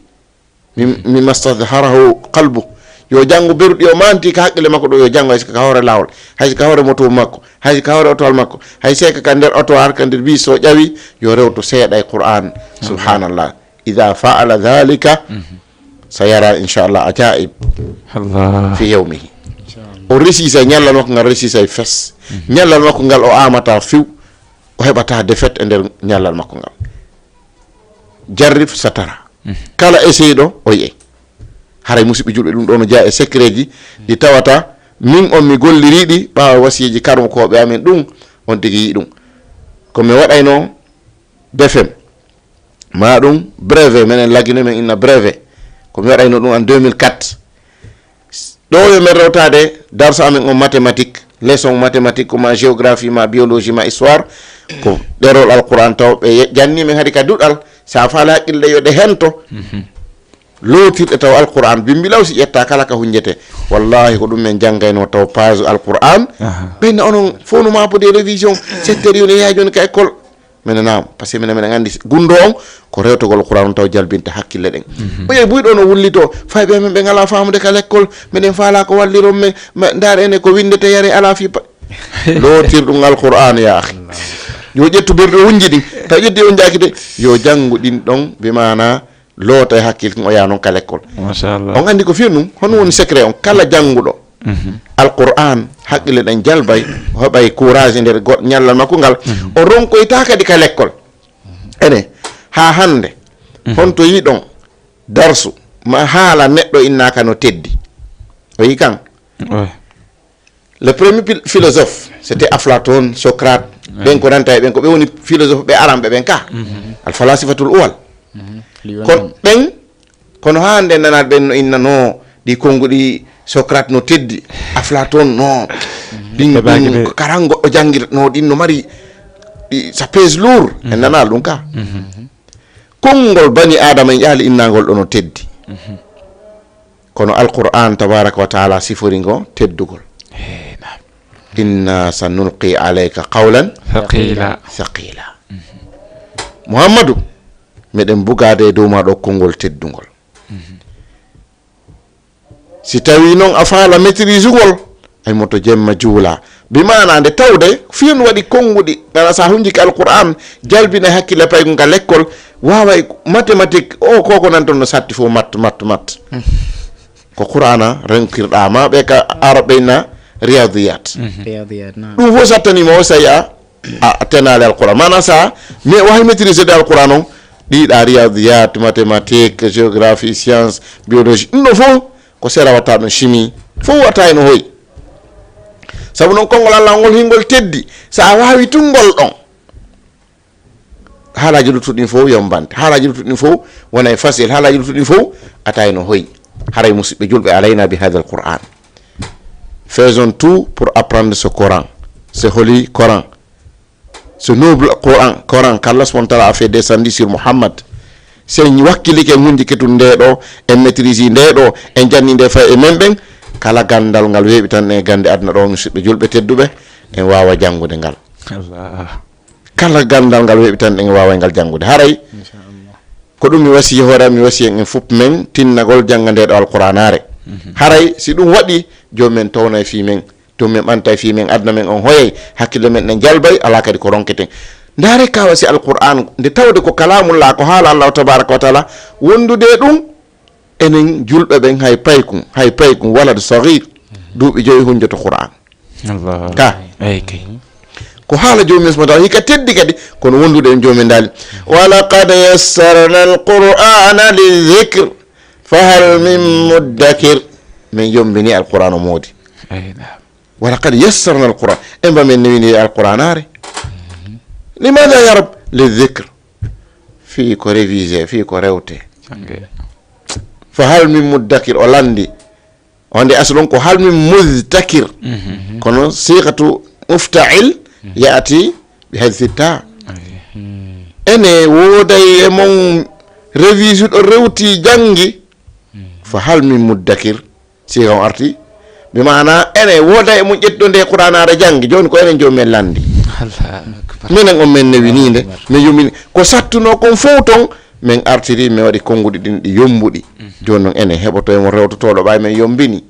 Min, mimma stadharahu qalbu. Yo janngo beru ɗi o manti ka haqqille makko ɗo, yo janngo hay si ko ka hoore laawol, hay si ko ka hoore moto makko, hay si ko ka hoore otowal makko, hay si ko ka nder oto, har ka nder bus, so ƴawi, yo rewto seeɗa e Qur'an. Subhanallah. Idha fa'ala dhalika, mhm, sayara, inchallah, ajaib, Allah, fi yawmihi. Inchallah. O resisa ñallal makko ngal, resisa e fes. Mhm. Ñallal makko ngal o aamata few, o heɓata défaite e nder ñallal makko ngal. Jarrib satara. Mhm. Kala essayɗo, o yi'ay. Haray musiɓɓe julɓe, ɗum ɗo no jeyaa e secret ji ɗi tawata Min on mi gollirii ɗi ɓaawo wasiyeeji karmukooɓe amen ɗun, on tigi yi'i ɗun. Ko mi waɗaynoo B F M, maa ɗun brevet, menen Lagine men inna brevet. Ko mi waɗaynoo ɗun en deux mille quatre. Ɗoo yo men rewtaade darsu amen on mathématique, leçon mathématique, ko maa géographie, maa biologie, maa histoire, ko ɗerol Alqur'aan taw ɓe ye-, janni men hadi ka duɗal, si a faala hakkille yo ɗe hento. Lootirɗe taw Alqur'aan bimbi law si ƴetta kala ka hunjete. Wallahi ko ɗun men janngaynoo taw page Alqur'aan. Aha. Ɓen onon fof no maa pour des révisions, sept heures yo ne yaha jooni ka école. Minen naam, parce que minen, minen anndi gunndoo on ko rewtogol Qur'aan on taw jalbinta hakkille ɗen. Mhm. Ɓe buy ɗoo no wullitoo, fay ɓe men ɓe ngalaa faamude ka lekkol, minen faalaa ko walliron men, ma, ndaar enen ko winndete yare alaa fii pa-, lootir ɗum Alqur'aan yaa akhi. Yo ƴettu ɓerɗe o wunji ɗin, taw ƴetti on jaaki de, yo janngu ɗin ɗon, bi maanaa loota e hakkille ɗin o yaa non ka lekkol. Machallah. On anndi ko fii ɗum, hono woni secret on? Kala jannguɗo Mhm. Alqur'aan, hakkille ɗen jalbay, o heɓay courage e nder go-, ñallal makko ngal, Mhm. o ronkoytaa kadi ka lekkol. Ene, haa hannde, Mhm. honto yiɗon darsu, ma haala neɗɗo innaaka no teddi? O yi kan? Ouais. Le premier pil-, philosophe, c'était Aflaton, Socrate, Ouais. ɓen ko nanta e ɓen, ko ɓe woni philosophe ɓe aranɓe ɓen ka. Mhm. Al falasifatul uwal. Mhm. Kon ɓen, kono haa hannde nanaɗo ɓen no innanoo ɗi konnguɗi Socrate no teddi, Aflaton no. Mhm. Ɗin, Ɓe baaki ɗin ɓe. Ko karan goɗɗo janngiratnoo ɗin no mari, ɗi, ça pèse lourd. En Mhm. nanaa ɗum ka. Mhm. Konngol bani Aadama en ƴaali innangol ɗo no teddi. Mhm. Kono Alqur'aan tabaaraka wa ta'aala sifori ngo teddugol. Hey, naam. Inna sanulqi alayka qawlan Thaqila. Thaqila. Mhm. Muhammadu, meɗen bugaade e dow maa ɗo konngol teddungol. Mhm. Si tawii non a faala maîtrisugol, ay mo to jemma juula. Bi maanaa nde tawde, fiyon waɗi konnguɗi, ngara sa hunjike Alqur'aan, jalbina hakkille paykun ka lekkol, waaway mathématique, o koko nan ton no satti fof mat, mat, mat. Ko Qur'aana renkirɗaa ma ɓe ka Arab ɓe inna riyadiyat. Mhm. Riyadiyat, naam. Ɗum fof sattanii mo o saya a, a tenaali Alqur'aan. Maanaa sa, mais wawi maîtriser de Alqur'aan on, ɗiɗa riyadiyat, mathématique, géographie, science, biologie. Ɗum ɗo fof ko sera watta ɗum chimie. Fof watta e no hoy. Sabu non konngol Allah ngol hingol teddi. Sa a wawi tun ngol ɗon. Haalaaji luttuɗi ɗin fof yombante. Haalaaji luttuɗi ɗin fof wona e facile. Haalaaji luttuɗi ɗin fof ata e no hoy. Haray musidɓe julɓe alayna bi hadha al-Qur'an. Faisons tout pour apprendre ce Coran. Ce holy Coran. Ce noble Coran, Coran qu'Allah subhanahu wa ta'ala a fait descendu sur Muhammad. Si en wakkilike en hunjike tun nde ɗo, en maîtrise nde ɗo, en janni nde fay e men ɓen, kala gandal ngal weeɓitan e gande aduna ɗo, musidɓe julɓe tedduɓe, en waawa janngude ngal. Allah. Kala gandal ngal weeɓitan en waawa ngal janngude. Haray, Inshallah. Ko ɗum mi wasiyi hoore am, mi wasiyi en fof men tinnagol jannga nde ɗo Alqur'aanaare. Mhm. Haray, si ɗum waɗi, joom men townay fii men. Tun min ɓantay fii men aduna men on hoyay, hakkille men ɗen jalbay, alaa kadi ko ronketen. Ndaare ka wasi Alqur'aan, nde tawde ko kalaamullah, ko haala Allahu tabaaraka wa taala, wondude e ɗum, enen julɓe ɓen hay paykun, hay paykun, walad sagiir, duuɓi joyi hunjoto Qur'aan. Allah. Ka. Eey kay. Ko haala Joomi subhaanahu wa taala, hika teddi kadi, kono wondude en Joomi ndaali. Wa laqad yassarna al-Qur'aana lidh-dhikr, fa hal min muddakir. Min yombini Alqur'aan o moodi. Eey, naam. Wa laqad yassarna al-Qur'aan. En ba men newini Alqur'aanaare. Limaada ya Rab? Lidh-dhikr. Fii ko révisé, fii ko rewte. Jannge. Fa hal min muddakir, o lanndi. Wonde aslun ko hal min mudhtakir. Mhm. Kono sighatu mufta'il Mhm. ya'ti bi hadhfi ta. Ayi. Ene wooday e mon révisuɗo rewti janngi. Mhm. Fa hal min muddakir. Siga on arti. Bi maana ene wooda e mun ƴettuɗo nde Qur'aanaare janngi, jooni ko enen joom men lanndi. Allahu akbar. Minen on men newinii nde, Allahu akbar. Men yummini. Ko sattunoo kon fow ton, men artiri, men waɗi konnguɗi ɗin ɗi yombuɗi. Mhm. Jooni non enen heɓoto e mon rewtotooɗo ɓay men yombini.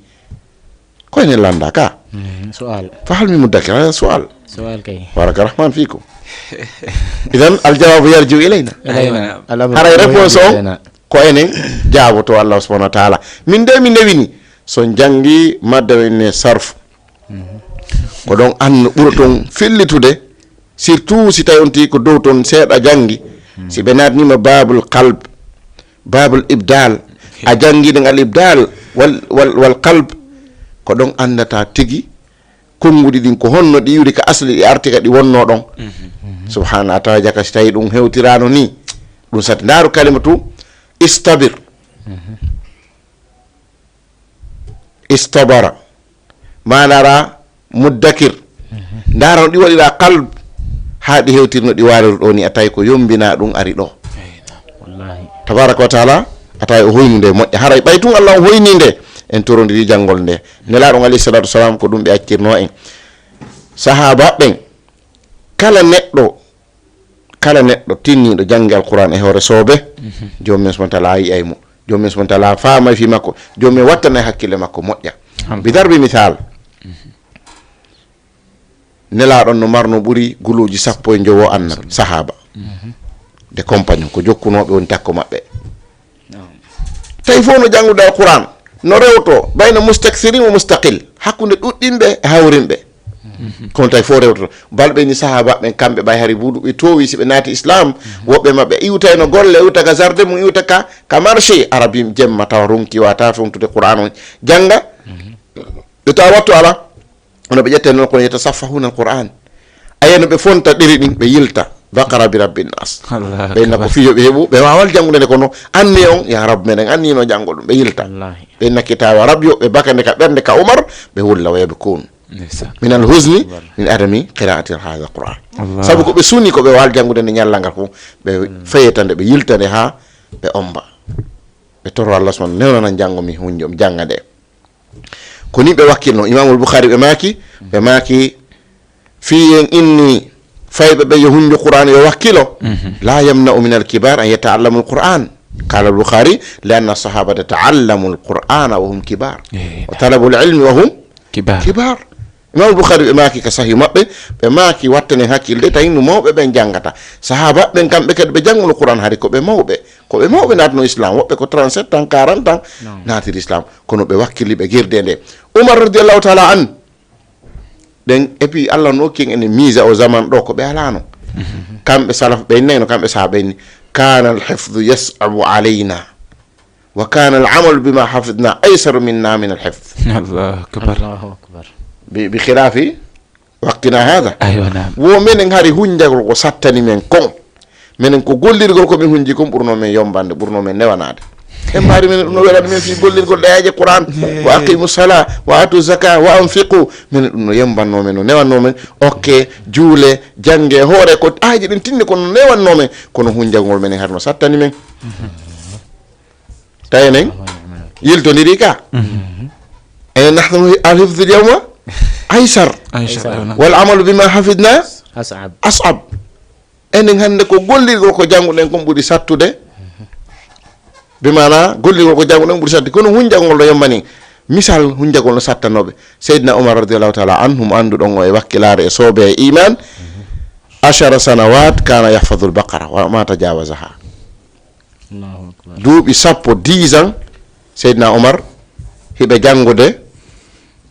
Ko enen lannda ka? Mhm, su'al. Fa hal min muddakir? Hada su'al. Su'al kay. Baraka Rahman fikum. Idan, al jawabu yarji'u ilayna. Ilayna. Aywa. Al amru Haray réponse on, ilayna. Ko enen jaaboto Allah subhanahu wa ta'ala. Min de mi newini, so janngi madda men ne sarfu. Mhm. Ko ɗon anno ɓura ton fillitude, surtout si tawi on tigi ko dow ton seeɗa janngi. Mhm. Si ɓe naatnima babul qalb, babul ibdal, a janngi ɗen al ibdal wal, wal, wal qalb. Ko ɗon anndata tigi konnguɗi ɗin ko honno ɗi iwri ka asli, ɗi arti ka ɗi wonnoo ɗon. Subhaana, a tawa jaka si tawi ɗum hewtiraano ni, ɗum sati. Ndaaru kalimatu istabir. Istabara. Maanara muddakir. Ndaara no ɗi waɗira qalb, haa ɗi hewtiri no ɗi waaliri ɗo ni, a tawi ko yombina ɗum ari ɗo. Wallahi. Tabaraka wa taala, a tawi o hoynu nde moƴƴa. Haray ɓay tun Allah on hoyni nde, en torondiri janngol nde. Nelaaɗo on alayhi salatu wasalam, ko ɗum ɓe accirno en. Sahaaba ɓen, kala neɗɗo, kala neɗɗo tinniiɗo jannge Alqur'aan e hoore soobe, Joomi men subhaanahu wa taala yi'ay mo. Joomi men subhaanahu wa taala faamay fii makko. Joomi men wattanay hakkille makko moƴƴa. Bi darbi misal, Nelaaɗo on no marno ɓuri guluuji sappo e njowo annabi, sahaaba. De compagnon, ko jokkunooɓe woni takko maɓɓe. Tawi fof no janngude Alqur'aan, no rewto bayna mustaksirin wa mustaqil, hakkunde ɗuɗɗinɓe e hawrinɓe. Kono tawi fof rewtoto. Balɓe ni sahaaba ɓen, kamɓe ɓay hari buuɗu, ɓe toowi si ɓe naati Islam, woɓɓe maɓɓe iwtayno golle, iwta ka jardin mum, iwta ka, ka marché, ara bi jemma tawa ronki wata fewtude Qur'aan on jannga. Ɓe tawa wattu ala, hono ɓe ƴetta non kono yatasaffahuna al-Qur'aan. Ayi no ɓe fonta ɗeri ɗin, ɓe yilta. Baqara bi Rabbin Nas. Allahu Ɓe inna ko akbar. Fiyo ɓe heɓu, ɓe waawal janngude nde kono anni on, ya Rabb, meɗen anni no janngol ɗum, ɓe yilta. Wallahi. Ɓe inna kitaaba Rabbi o, ɓe bakande ka ɓernde ka Umar, ɓe wulla wa yabkun. Ndeysaan. Min al-huzni min adami qiraati hadha al-Qur'an. Allah. Sabu ko ɓe suni ko ɓe waal janngude nde ñallal ngal fof, ɓe feyeta nde, ɓe yilta nde haa ɓe omba. Ɓe toro Allah subhanahu, newnanan janngo mi hunjo, mi jannga nde. Ko ni ɓe wakkilno. Imamul Bukhari ɓe maaki, ɓe maaki, fii en inni fayɓe ɓe yo hunjo Qur'an, yo wakkilo. Mhm. La yamna'u min al-kibar an yata'allamu al-Qur'an. Qala al-Bukhari, li anna as-sahabata ta'allamu al-Qur'ana wa hum kibar. Eh, Wa talabu al-ilmi wa hum Kibar. Kibar. Imam Bukhari ɓe maaki ka Sahih maɓɓe, ɓe maaki wattanen hakkilde, tawi no mawɓe ɓen janngata. Sahaba ɓen kamɓe kadi ɓe jannguno Qur'an hari ko ɓe mawɓe. Ko ɓe mawɓe naatno Islam, woɓɓe ko trente-sept ans, quarante ans naatiri Islam. Kono ɓe wakkili ɓe girde nde. Umar radiyallahu ta'ala an, ɗen, et puis Allah no okki en ene miisa o zaman ɗo ko ɓe alano. Kamɓe salaf ɓen nayno, kamɓe sahaba ɓen ni. Kana al-hifdhu yas'abu alayna. Wa kana al-amalu bima hafidna aysaru minna min al-hifdh. Allahu akbar. Allahu akbar. Bi, bi khilafi waqtina hadha. Aywa, naam. Wo menen hari hunjagol ko sattani men kon. Menen ko gollirgol ko min hunji kon ɓurno men yombande, ɓurno men newanade. En mari menen ɗum no welani men fii gollirgol ɗayaje Qur'an. Wa aqimu sala, wa atu zaka, wa anfiqu. Menen ɗum no yembanno men, no newanno men. Okke, juule, jange, hoore, ko aaji ɗin tinni kono newanno men. Kono hunjagol menen hari no sattani men. Tawi enen yiltondiri ka. Enen nahnu al-hifdhu al-yawma aysar. Aysar, aywa, naam. Wal amalu bima hafidna As'ab. As'ab. Enen hannde ko gollirgol ko jannguɗen kon ɓuri sattude. Bi maana, gollirgol ko jannguɗen ɓuri sattude. Kono hunjagol no yombani. Misal hunjagol no sattanooɓe. Seydina Umar radiyallahu ta'ala anhu, mo annduɗon o e wakkilaare e soobe e iman. Ashara sanawat kana yahfadhu al-Baqara wa ma tajawazaha. Allahu akbar. Duuɓi sappo, dix ans, Seydina Omar, hiɓe janngude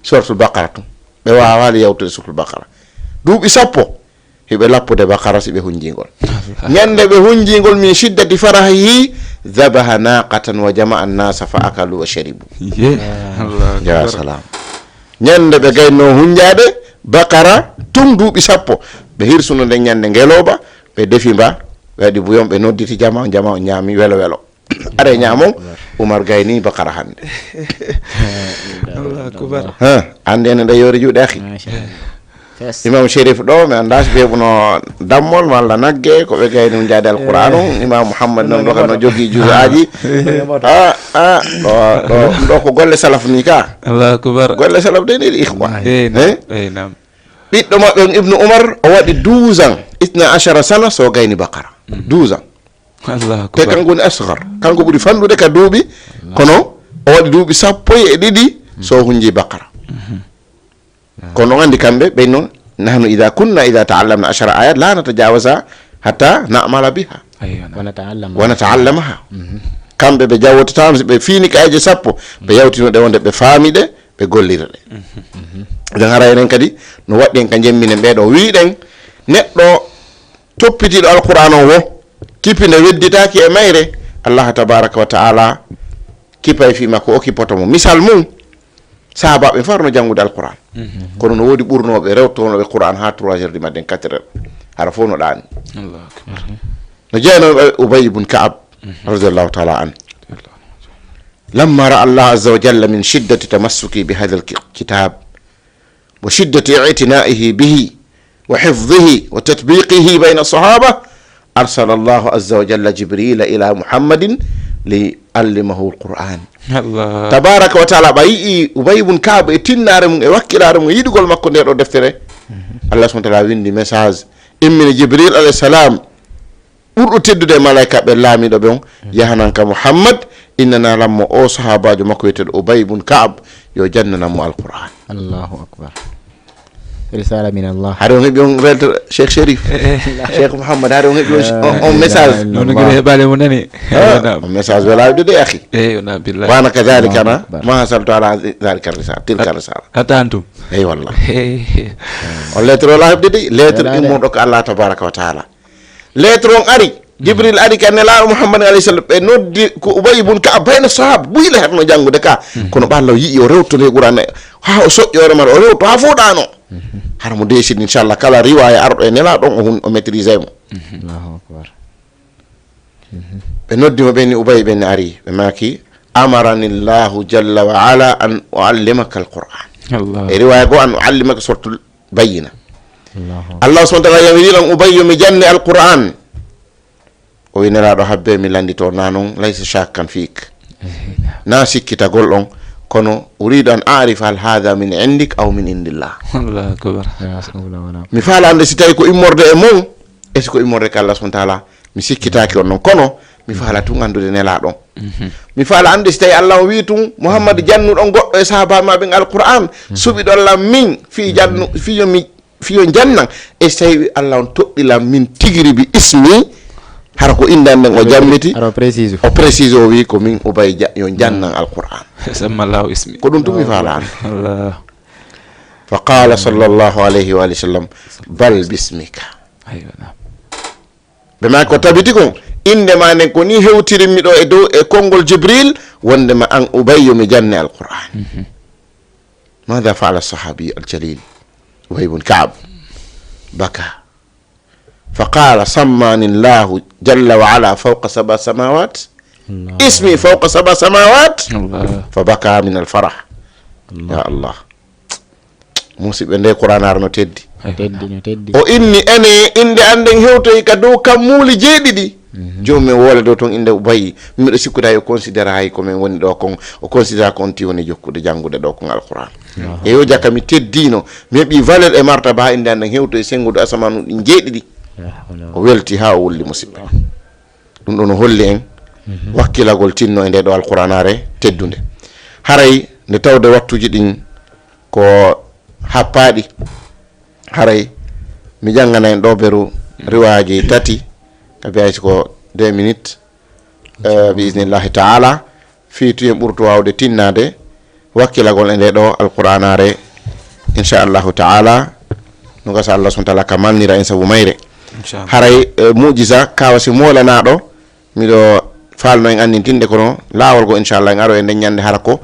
Suratul Baqara tun. Ɓe waawaali yawtude Suratul Baqara. Duuɓi sappo, hiɓe lappude Baqara si ɓe hunjingol. Ñande ɓe hunjingol, min shiddati farahihi, dhabaha naqatan wa jama'a an-nasa fa akalu wa sharibu. Ye. Allahu Ya akbar. Salam. Ñande ɓe gayno hunjaade Baqara tun duuɓi sappo, ɓe hirsuno nden ñande ngelooba, ɓe defi mba, ɓe waɗi buyon, ɓe nodditi jama, jama on ñaami welo welo. Are ñaamon, Umar gayni Baqara hannde. Allahu akbar. Ha, annde ene nde yoori juuɗe, akhi. Masha Allah. Fes. Imam Sherif ɗo, mi anndaa si ɓe ɓuno dammol malla nagge, ko ɓe gayni hunjaade Alqur'aan on. Imam Muhammad non ɗo, kano jogii juz'aaji. Ah, ah, ɗo, ɗo, ɗo ko golle salaf ni ka. Allahu akbar. Golle salaf de ni, ikhwa. Eh, naam. Eh? Eh, naam. Ɓiɗɗo maɓɓe on Ibnu Umar, o waɗi douze ans, itna ashara sana, so gayni Baqara. Douze ans. Allahu akbar. Te kanko woni asghar. Kanko ɓuri fanɗude ka duuɓi, kono o waɗi duuɓi sappo e ɗiɗi, so hunji Baqara. Kono on anndi kamɓe, ɓe non, "Nahnu idha kunna idha ta'allamna ashara ayat la natajawaza hatta na'mala biha." Aywa, naam. Wa nata'allama. Wa nata'allamaha. Kamɓe ɓe jawotata, si ɓe fiini kaayeeje sappo, ɓe yawtino ɗe wonde ɓe faami ɗe, ɓe gollira ɗe. Ɗen hara enen kadi, no waɗi en ka jemminen ɓee ɗo. Wiɗen, neɗɗo toppitiiɗo Alqur'aan on wo, kipinde wedditaaki e mayre, Allah tabaraka wa ta'ala kipay fii makko, o kipoto mo. Misal mum, Sahaabaaɓe fof no janngude Alqur'aan. Mhm. Kono no woodi ɓurnooɓe, rewtonooɓe Qur'aan haa trois heures du matin, quatre heures. Hara fof no ɗaani. Allahu akbar. No jeyanooɓe Ubay ibn Ka'ab, mhm, radiyallahu ta'ala anhu. Radiyallahu anhu. لما رأى الله عز وجل من شدة تمسكي بهذا الكتاب وشدة اعتنائه به وحفظه وتطبيقه بين الصحابة، أرسل الله عز وجل جبريل إلى محمد ليعلمه القرآن. Allah. Tabaraka wa taala, ɓay yi'i Ubay ibn Ka'ab e tinnaare mum, e wakkilaare mum, e yiɗugol makko nde ɗo deftere. Mhm. Allah subhanahu wa taala windi message, immini Jibril alayhi salam, ɓurɗo teddude e malaykaaɓe laamiiɗo ɓen, yahanan ka Muhammad, innananan mo o sahaabaajo makko wi'eteeɗo Ubay ibn Ka'ab, yo jannanan mo Alqur'aan. Allahu akbar. Risala min Allah. Hari on heɓi on welta Cheikh Sherif. Eh, eh. Cheikh Muhammad, hari on heɓi on, on, on message. Non ko heɓaali mo nani. Ah, on message wala de, de, akhi. Eh, wala billahi. Wa ana kadhalika ana, Allahu akbar, ma hasaltu ala dhalika risala, tilka risala. Hatta antum. Ey wallah. Eh. On lettre wala heɓde de, lettre immorɗo ko Allah tabaraka wa taala. Lettre on ari, Jibril ari ka Nelaaɗo Muhammad alayhi salam, ɓe noddi ko Ubay ibn Ka'ab, bayna sahaba, buy le hatno janngude ka. Mhm. Kono ɓe Allah yi'i o rewtoto e Qur'aan, haa o soƴƴoore mara, o rewto haa fof ɗaano. Mhm. Hara mo deesini, inchallah, kala riwaaya arɗo e Nelaaɗo on, o hun-, o maîtrisay mo. Mhm. Allahu akbar. Mhm. Ɓe noddi mo, ɓe ni Ubay, ɓe ni ari, ɓe maaki, "Amarani Allahu jalla wa ala an u'allimaka al-Qur'an." Allah. E riwaaya goo, "An u'allimaka suratul Bayyina." Allahu akbar. Allah subhanahu wa ta'ala yamiri lan Ubay yo mi janne Alqur'aan. O wi Nelaaɗo habbe mi lanndito na non, laysa shakkan fiik. Eh. Na sikkitagol on, kono uridu an a'rifa hal hadha min indik aw min indillah. Allahu akbar. La hawla wala quwwata. Mi faala annde si tawi ko immorde e mon, e si ko immorde ka Allah subhanahu wa ta'ala, mi sikkitaaki on non, kono mi faala tun anndude Nelaaɗo on. Mhm. Mi faala annde si tawi Allah on wii tun, Muhammad, jannuɗon goɗɗo e sahaaba ma ɓen Alqur'aan, mhm, suɓiɗon lan min fii jannu, fii yo mi, fii yo jannan, e si tawi Allah on toɗɗi lan min tigiri bi ismi, hara ko innde an nden o jammiti, hara o précise. O précise, o wii ko min Ubay ja-, yo jannan Alqur'aan. Samma Allahu ismi. Ko ɗun tun mi faala an. Allah. Fa qala sallallahu alayhi wa alihi wa sallam, "Bal bismika." Aywa, naam. Ɓe maaki ko tabiti kon, innde ma nden ko ni hewtirinmi ɗo e dow, e konngol Jibril, wonde ma an Ubay yo mi janne Alqur'aan. Mhm. Maada fa'ala sahabi al-jalil Ubay ibn Ka'ab? Baka. Fa qala, "Sammani Allahu jalla wa ala fawqa sab'a samawat. Allah. Ismi fawqa sab'a samawat." Allah. Fa baka min al-farah. Allah. Ya Allah. Musiɓɓe, nde Qur'aanaare no teddi. No teddi, no teddi. O inni, ene innde an nden hewtoyi ka dow kammuuli jeeɗiɗi. Mhm. Joomum en woola dow ton innde Ubayy. Miɗo sikkude hay o considéra hay ko men woni ɗo kon. O considéra ko on tigi woni jokkude janngude ɗo kon Alqur'aan. Allahu akbar. E yo jaka mi teddiino. Mi heɓi valeur e martaba haa innde an nden hewtoyi senngude asamaanuuji ɗin jeeɗiɗi. La hawla wala quwwata. O welti haa o wulli musiɓɓe. Ɗum ɗo no holli en, mhm, wakkilagol tinno e nde ɗo Alqur'aanaare teddunde. Haray nde tawde wattuuji ɗin ko happaaɗi, haray mi janngana en ɗo beru riwaaji tati, ka biyaysi ko deux minutes, eh, bi iznillahi ta'ala. Fii tun en ɓurtu waawde tinnaade wakkilagol e nde ɗo Alqur'aanaare, insha Allahu ta'ala, no gasa Allah subhanahu wa ta'ala ka malnira en sabu mayre. Insha Allah. Haray, eh, mu'jiza, kawasi moolanaaɗo, miɗo faalno en anndintinde kono laawol go, insha Allah, en aro e nden ñannde hara ko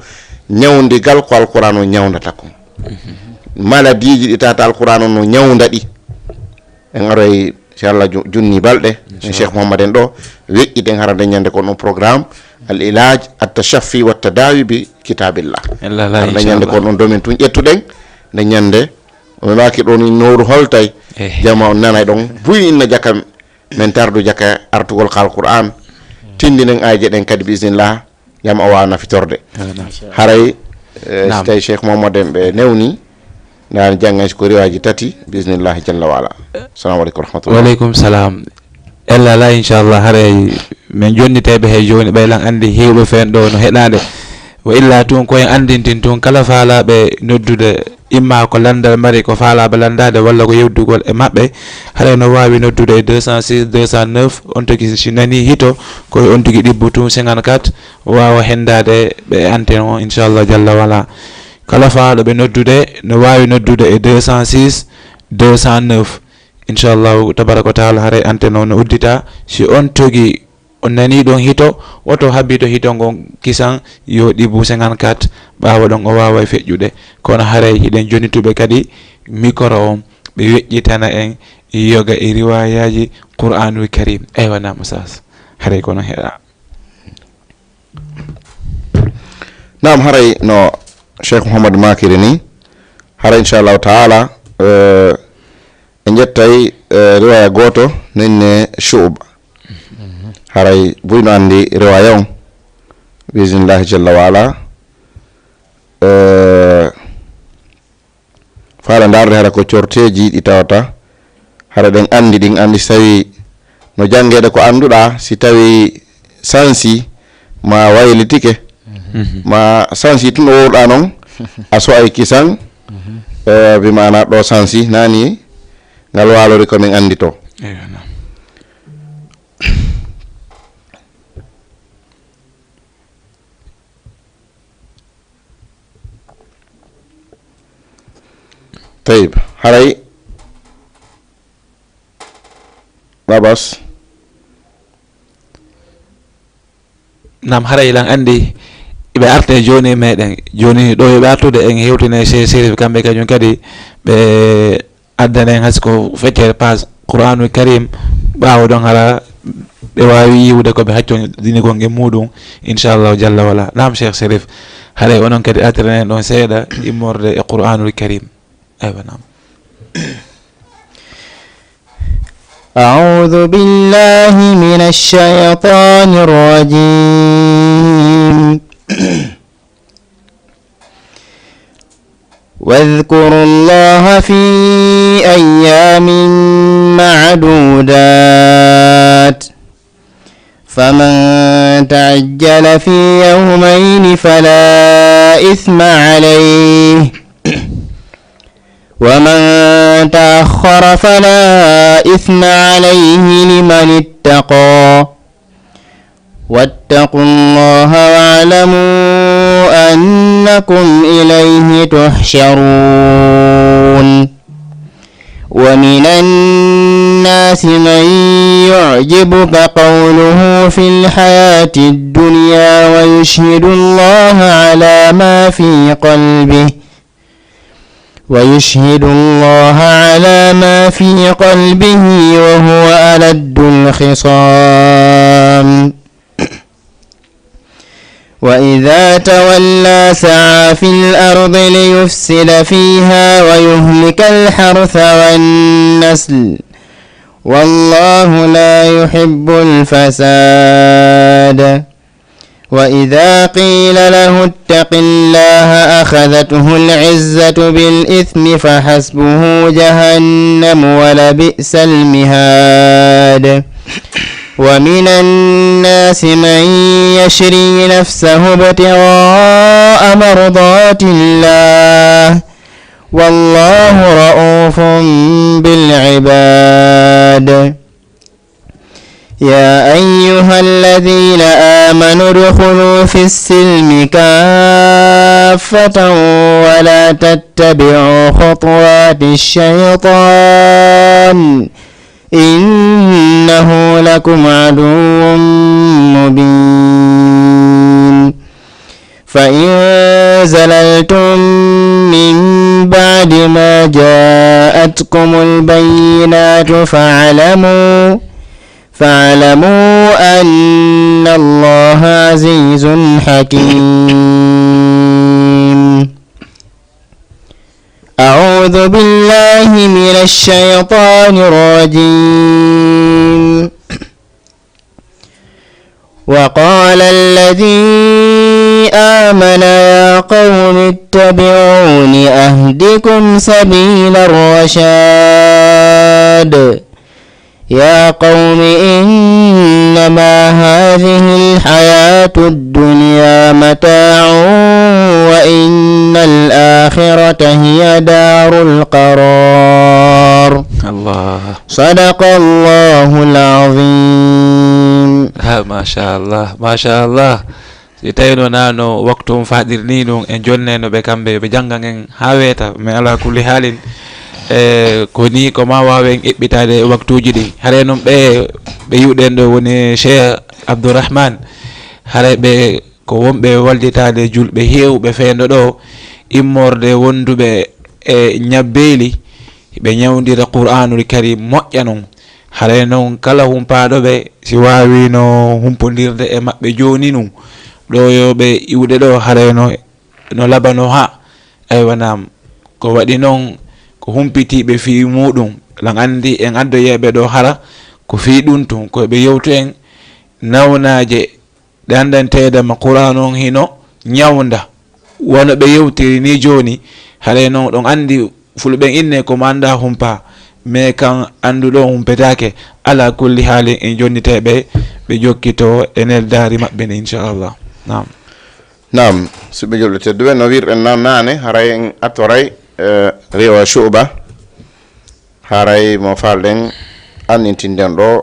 ñawndigal ko Alqur'aan on ñawndata kon. Mhm. Maladiiji ɗi tata Alqur'aan on no ñawnda ɗi. En aroy, si Allah ju-, junni balɗe, en Cheikh Mouhammad en ɗo, weƴƴiten hara nden ñande kon on programme, al ilaj, at tashaffi, wa tadawi bi kitabillah. Hara nden ñande kon on domin tun ƴettuɗen, nden ñande, o memaki ɗon in nowru holtay, jama on nanay ɗon, buy inna jaka, men tardu jaka artugol ka Alqur'an, tindinen ayje ɗen kadi bi iznillah, jam o waawa nafitorde. Haray, eh, si tawi Cheikh Mohammed en ɓe newni, nani janngay si ko riwaaji tati, bi iznillahi jalla wa ala. Assalamu aleykum wa rahmatullah. Wa aleykum salam. Ella la, inchallah, haray men jonnitay ɓe hay jooni, ɓay lan anndi heewɓe fen ɗo no heɗaade. Wa illa tun ko en anndintin tun kala faalaaɓe noddude, imma ko lanndal mari ko faalaaɓe lanndaade walla ko yewtugol e maɓɓe, haray no waawi noddude e deux cent six, deux cent neuf, on tigi si nani hito, ko e on tigi ɗibbo tun cinquante-quatre, waawa henndaade ɓe e antenne on, inchallah, jalla wala. Kala faalaaɗo ɓe noddude, no waawi noddude e deux cent six, deux cent neuf. Inchallahu tabaraka wa taala, haray antenne on no uddita. Si on tigi on nani ɗon hito, woto habito hito ngon kisan, yo ɗibbo cinquante-quatre, Ɓaawo ɗon o waaway feƴƴude. Kono haray hiɗen jonnituɓe kadi mikoro on, ɓe weƴƴitana en yoga e riwaayaaji Qur'aanul Kariim. Aywa, naam, Ustaas. Haray ko non heɗa. Naam, haray no Cheikh Mouhamadou maakiri ni, haray inchallahu taala, eh, en ƴettay, eh, riwaya gooto, no inne Shu'ba. Haray buy no anndi riwaya on, bi iznillahi jalla wa ala. Eh, Faala ndaarde hara ko corteeji ɗi tawata, hara ɗen anndi ɗin, anndi si tawii no janngeede ko annduɗaa, si tawii sansi ma waylitike, Mhm. ma sansi tun o wowɗaa non, a so'ay kisan, eh, bi maana ɗo sansi naani ngal waalori ko min anndi to. Eyo, naam. Tayib, haray, Babas. Naam, haray lan anndi ɓe arte jooni e meɗen. Jooni ɗo ɓe artude en hewtine Cheikh Chérif, kamɓe kañum kadi ɓe addanen hay si ko feccere paas Qur'aanul Kariim, ɓaawo ɗon hara ɓe waawi yiwude ko ɓe haccondini kon e muuɗum, inchallahu jalla wala. Naam, Cheikh Chérif, haray onon kadi artirenen ɗon seeɗa immorde e Qur'aanul Kariim. Aywa, naam. أعوذ بالله من الشيطان الرجيم. واذكروا الله في أيام معدودات، فمن تعجل في يومين فلا إثم عليه، ومن تأخر فلا إثم عليه لمن اتقى، واتقوا الله واعلموا أنكم إليه تحشرون. ومن الناس من يعجبك قوله في الحياة الدنيا ويشهد الله على ما في قلبه، ويشهد الله على ما في قلبه وهو ألد الخصام. وإذا تولى سعى في الأرض ليفسد فيها ويهلك الحرث والنسل، والله لا يحب الفساد. وإذا قيل له اتق الله أخذته العزة بالإثم فحسبه جهنم ولبئس المهاد. ومن الناس من يشري نفسه ابتغاء مرضات الله، والله رءوف بالعباد. يا أيها الذين آمنوا ادخلوا في السلم كافة ولا تتبعوا خطوات الشيطان، إنه لكم عدو مبين. فإن زللتم من بعد ما جاءتكم البينات فاعلموا، فاعلموا أن الله عزيز حكيم. أعوذ بالله من الشيطان الرجيم. وقال الذي آمن يا قوم اتبعون أهدكم سبيل الرشاد. يا قوم إنما هذه الحياة الدنيا متاع وإن الآخرة هي دار القرار. الله. صدق الله العظيم. Ha, masha Allah, masha Allah. Si tawino nano waktu on faɗirni ɗum, en jonneno ɓe kamɓe, ɓe janngan en haa weeta, mais ala kulli haalin, e, ko ni ko ma waawen eɓɓitaade waktuuji ɗi. Haray noon ɓe, ɓe yi'uɗen ɗo woni Cheikh Abdourahmane, haray ɓe ko wonɓe wallitaade julɓe heewɓe fee ɗoo ɗoo, immorde wonduɓe e ñabbeeli, ɓe ñawndira Qur'aanul Kariim moƴƴa non. Haray non kala humpaaɗo ɓe, si waawiino humpondirde e maɓɓe jooni nun, ɗoo yo ɓe iwde ɗoo, haray no, no labano haa. Aywa, naam, ko waɗi non ko humpitiiɓe fii muuɗum, lan anndi en addoyee ɓe ɗoo hara ko fii ɗum tun, ko ɓe yewtu en nawnaaje ɗe anndanteeɗe ma Qur'aanu on hino ñawnda. Wano ɓe yewtiri nii jooni, haray non ɗon anndi fulɓe inne ko mo anndaa humpaa, mais kan annduɗo on humpetaake. Alaa kulli haalin, en jonnitay ɓe, ɓe jokkitoo e neldaari maɓɓe ni, inchallah. Naam. Naam, siɓɓe julɓe tedduɓe, no wiirɗen nan naane, haray en artoray, eh, riwaya Shu'ba, haray mo faalɗen annintinden ɗoo,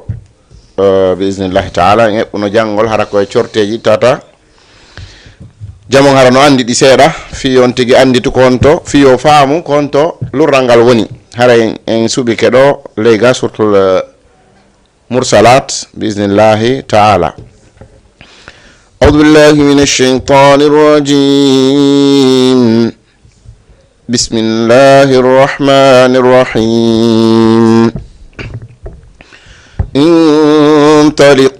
eh, bi iznillahi ta'ala, en eɓɓuno janngol, hara ko e corteeji tata. Jamon hara no anndi ɗi seeɗa, fii on tigi annditu ko honto, fii o faamu ko honto lurral ngal woni. Haray en, en suɓike ɗoo ley ga surtul, eh, Mursalat, bi iznillahi ta'ala. أعوذ بالله من الشيطان الرجيم. بسم الله الرحمن الرحيم.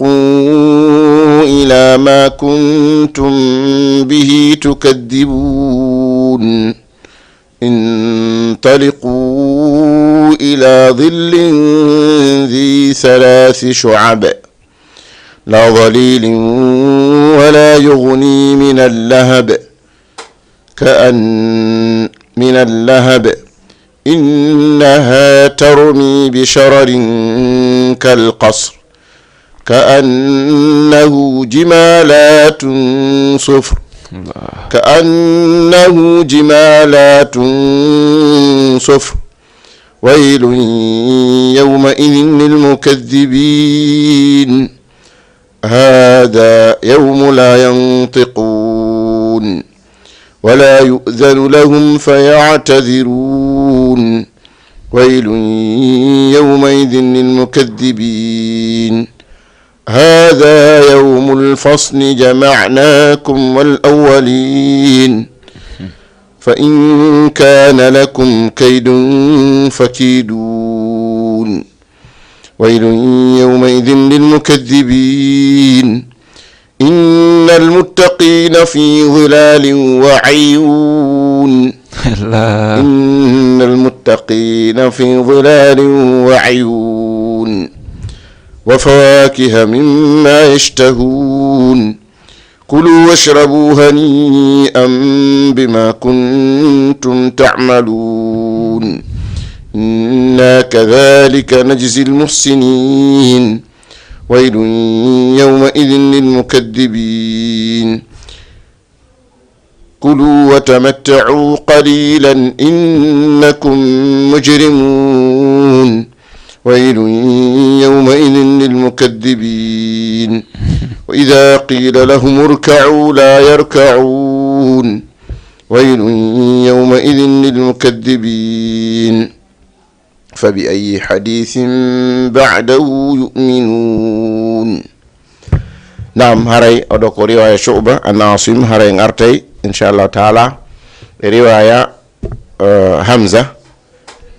انطلقوا إلى ما كنتم به تكذبون. انطلقوا إلى ظل ذي ثلاث شعب لا ظليل ولا يغني من اللهب كأن من اللهب إنها ترمي بشرر كالقصر كأنه جمالات صفر كأنه جمالات صفر ويل يومئذ للمكذبين هذا يوم لا ينطقون ولا يؤذن لهم فيعتذرون ويل يومئذ للمكذبين هذا يوم الفصل جمعناكم والأولين فإن كان لكم كيد فكيدون ويل يومئذ للمكذبين إن المتقين في ظلال وعيون إن المتقين في ظلال وعيون وفواكه مما يشتهون كلوا واشربوا هنيئا بما كنتم تعملون إنا كذلك نجزي المحسنين ويل يومئذ للمكذبين كلوا وتمتعوا قليلا إنكم مجرمون ويل يومئذ للمكذبين وإذا قيل لهم اركعوا لا يركعون ويل يومئذ للمكذبين فبأي حديث بعده يؤمنون Naam, haray oɗo ko riwaya Shu'ba an Asim, haray en artay, inchallahu ta'ala, e riwaya, eh, Hamza.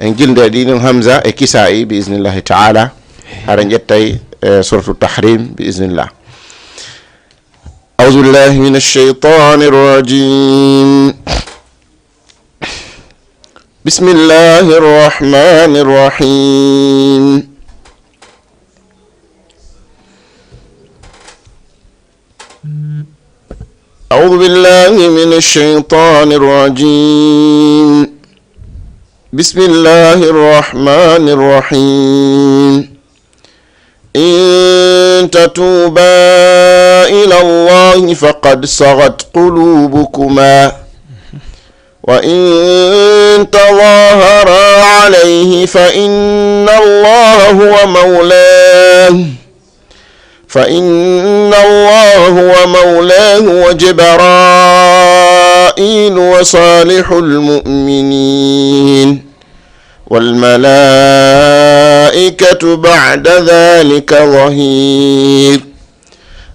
En jilnde ɗi ɗum Hamza e Kisa'i, bi iznillahi ta'ala. Haray en ƴettay, eh, suratu Tahrim, bi iznillah. أعوذ بالله من الشيطان الرجيم بسم الله الرحمن الرحيم أعوذ بالله من الشيطان الرجيم بسم الله الرحمن الرحيم إن تتوبا إلى الله فقد صغت قلوبكما وإن تظاهرا عليه فإن الله هو مولاه فإن الله هو مولاه وجبرائيل وصالح المؤمنين والملائكة بعد ذلك ظهير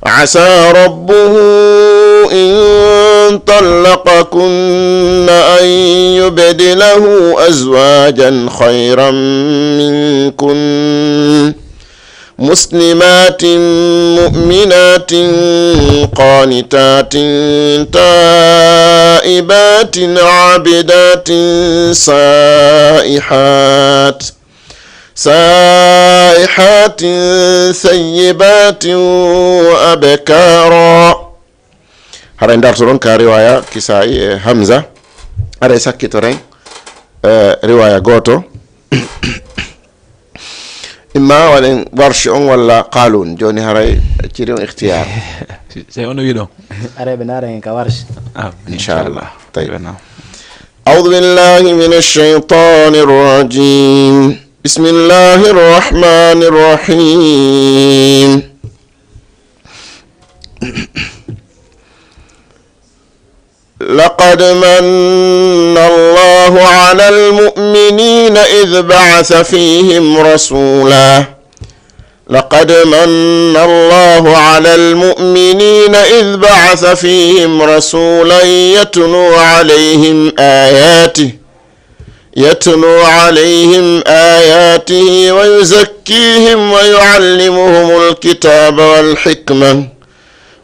عسى ربه إن طلقكن أن يبدله أزواجا خيرا منكن، مسلمات مؤمنات قانتات تائبات عابدات سائحات، سائحات ثيبات وأبكارا. Haray ndartoɗon ka riwaya Kisaa'i e Hamza. Haray sakkitoren, eh, riwaya gooto. Imma waɗen Warshi on walla Qaaluun. Jooni haray ciri on ikhtiyar. Sey on wiɗon. Aray ɓe naara hen ka Warshi. Ah, Inshallah. Tayyib. Naam. أعوذ بالله من الشيطان الرجيم. بسم الله الرحمن الرحيم. لقد من الله على المؤمنين إذ بعث فيهم رسولا، لقد من الله على المؤمنين إذ بعث فيهم رسولا يتلو عليهم آياته، يتلو عليهم آياته ويزكيهم ويعلمهم الكتاب والحكمة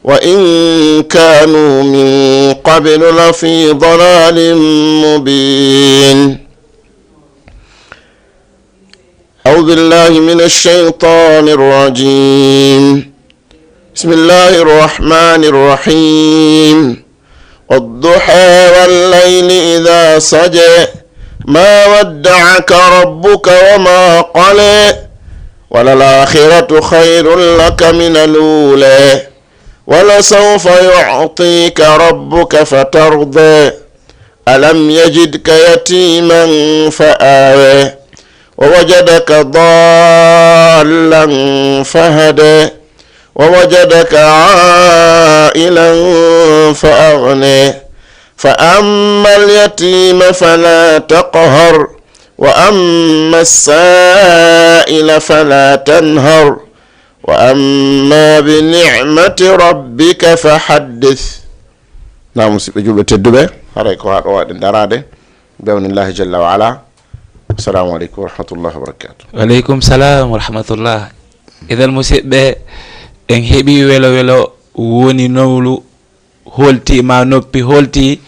وإن كانوا من قبل لفي ضلال مبين. أعوذ بالله من الشيطان الرجيم. بسم الله الرحمن الرحيم. والضحى والليل إذا سجى. ما ودعك ربك وما قلى. وللآخرة خير لك من الأولى. ولسوف يعطيك ربك فترضى. ألم يجدك يتيما فآوى. ووجدك ضالا فهدى. ووجدك عائلا فأغنى. فأما اليتيم فلا تقهر. وأما السائل فلا تنهر. وأما بنعمة ربك فحدث. Naam, musidɓe julɓe tedduɓe, haray ko haa ɗo waɗen daraade, bi awnillahi jalla wa ala. Assalamu aleykum wa rahmatullahi wa barakatuh. Wa aleykum salam wa rahmatullah. Idan, musidɓe, en heɓi welo welo woni nowlu holti, ma noppi holti,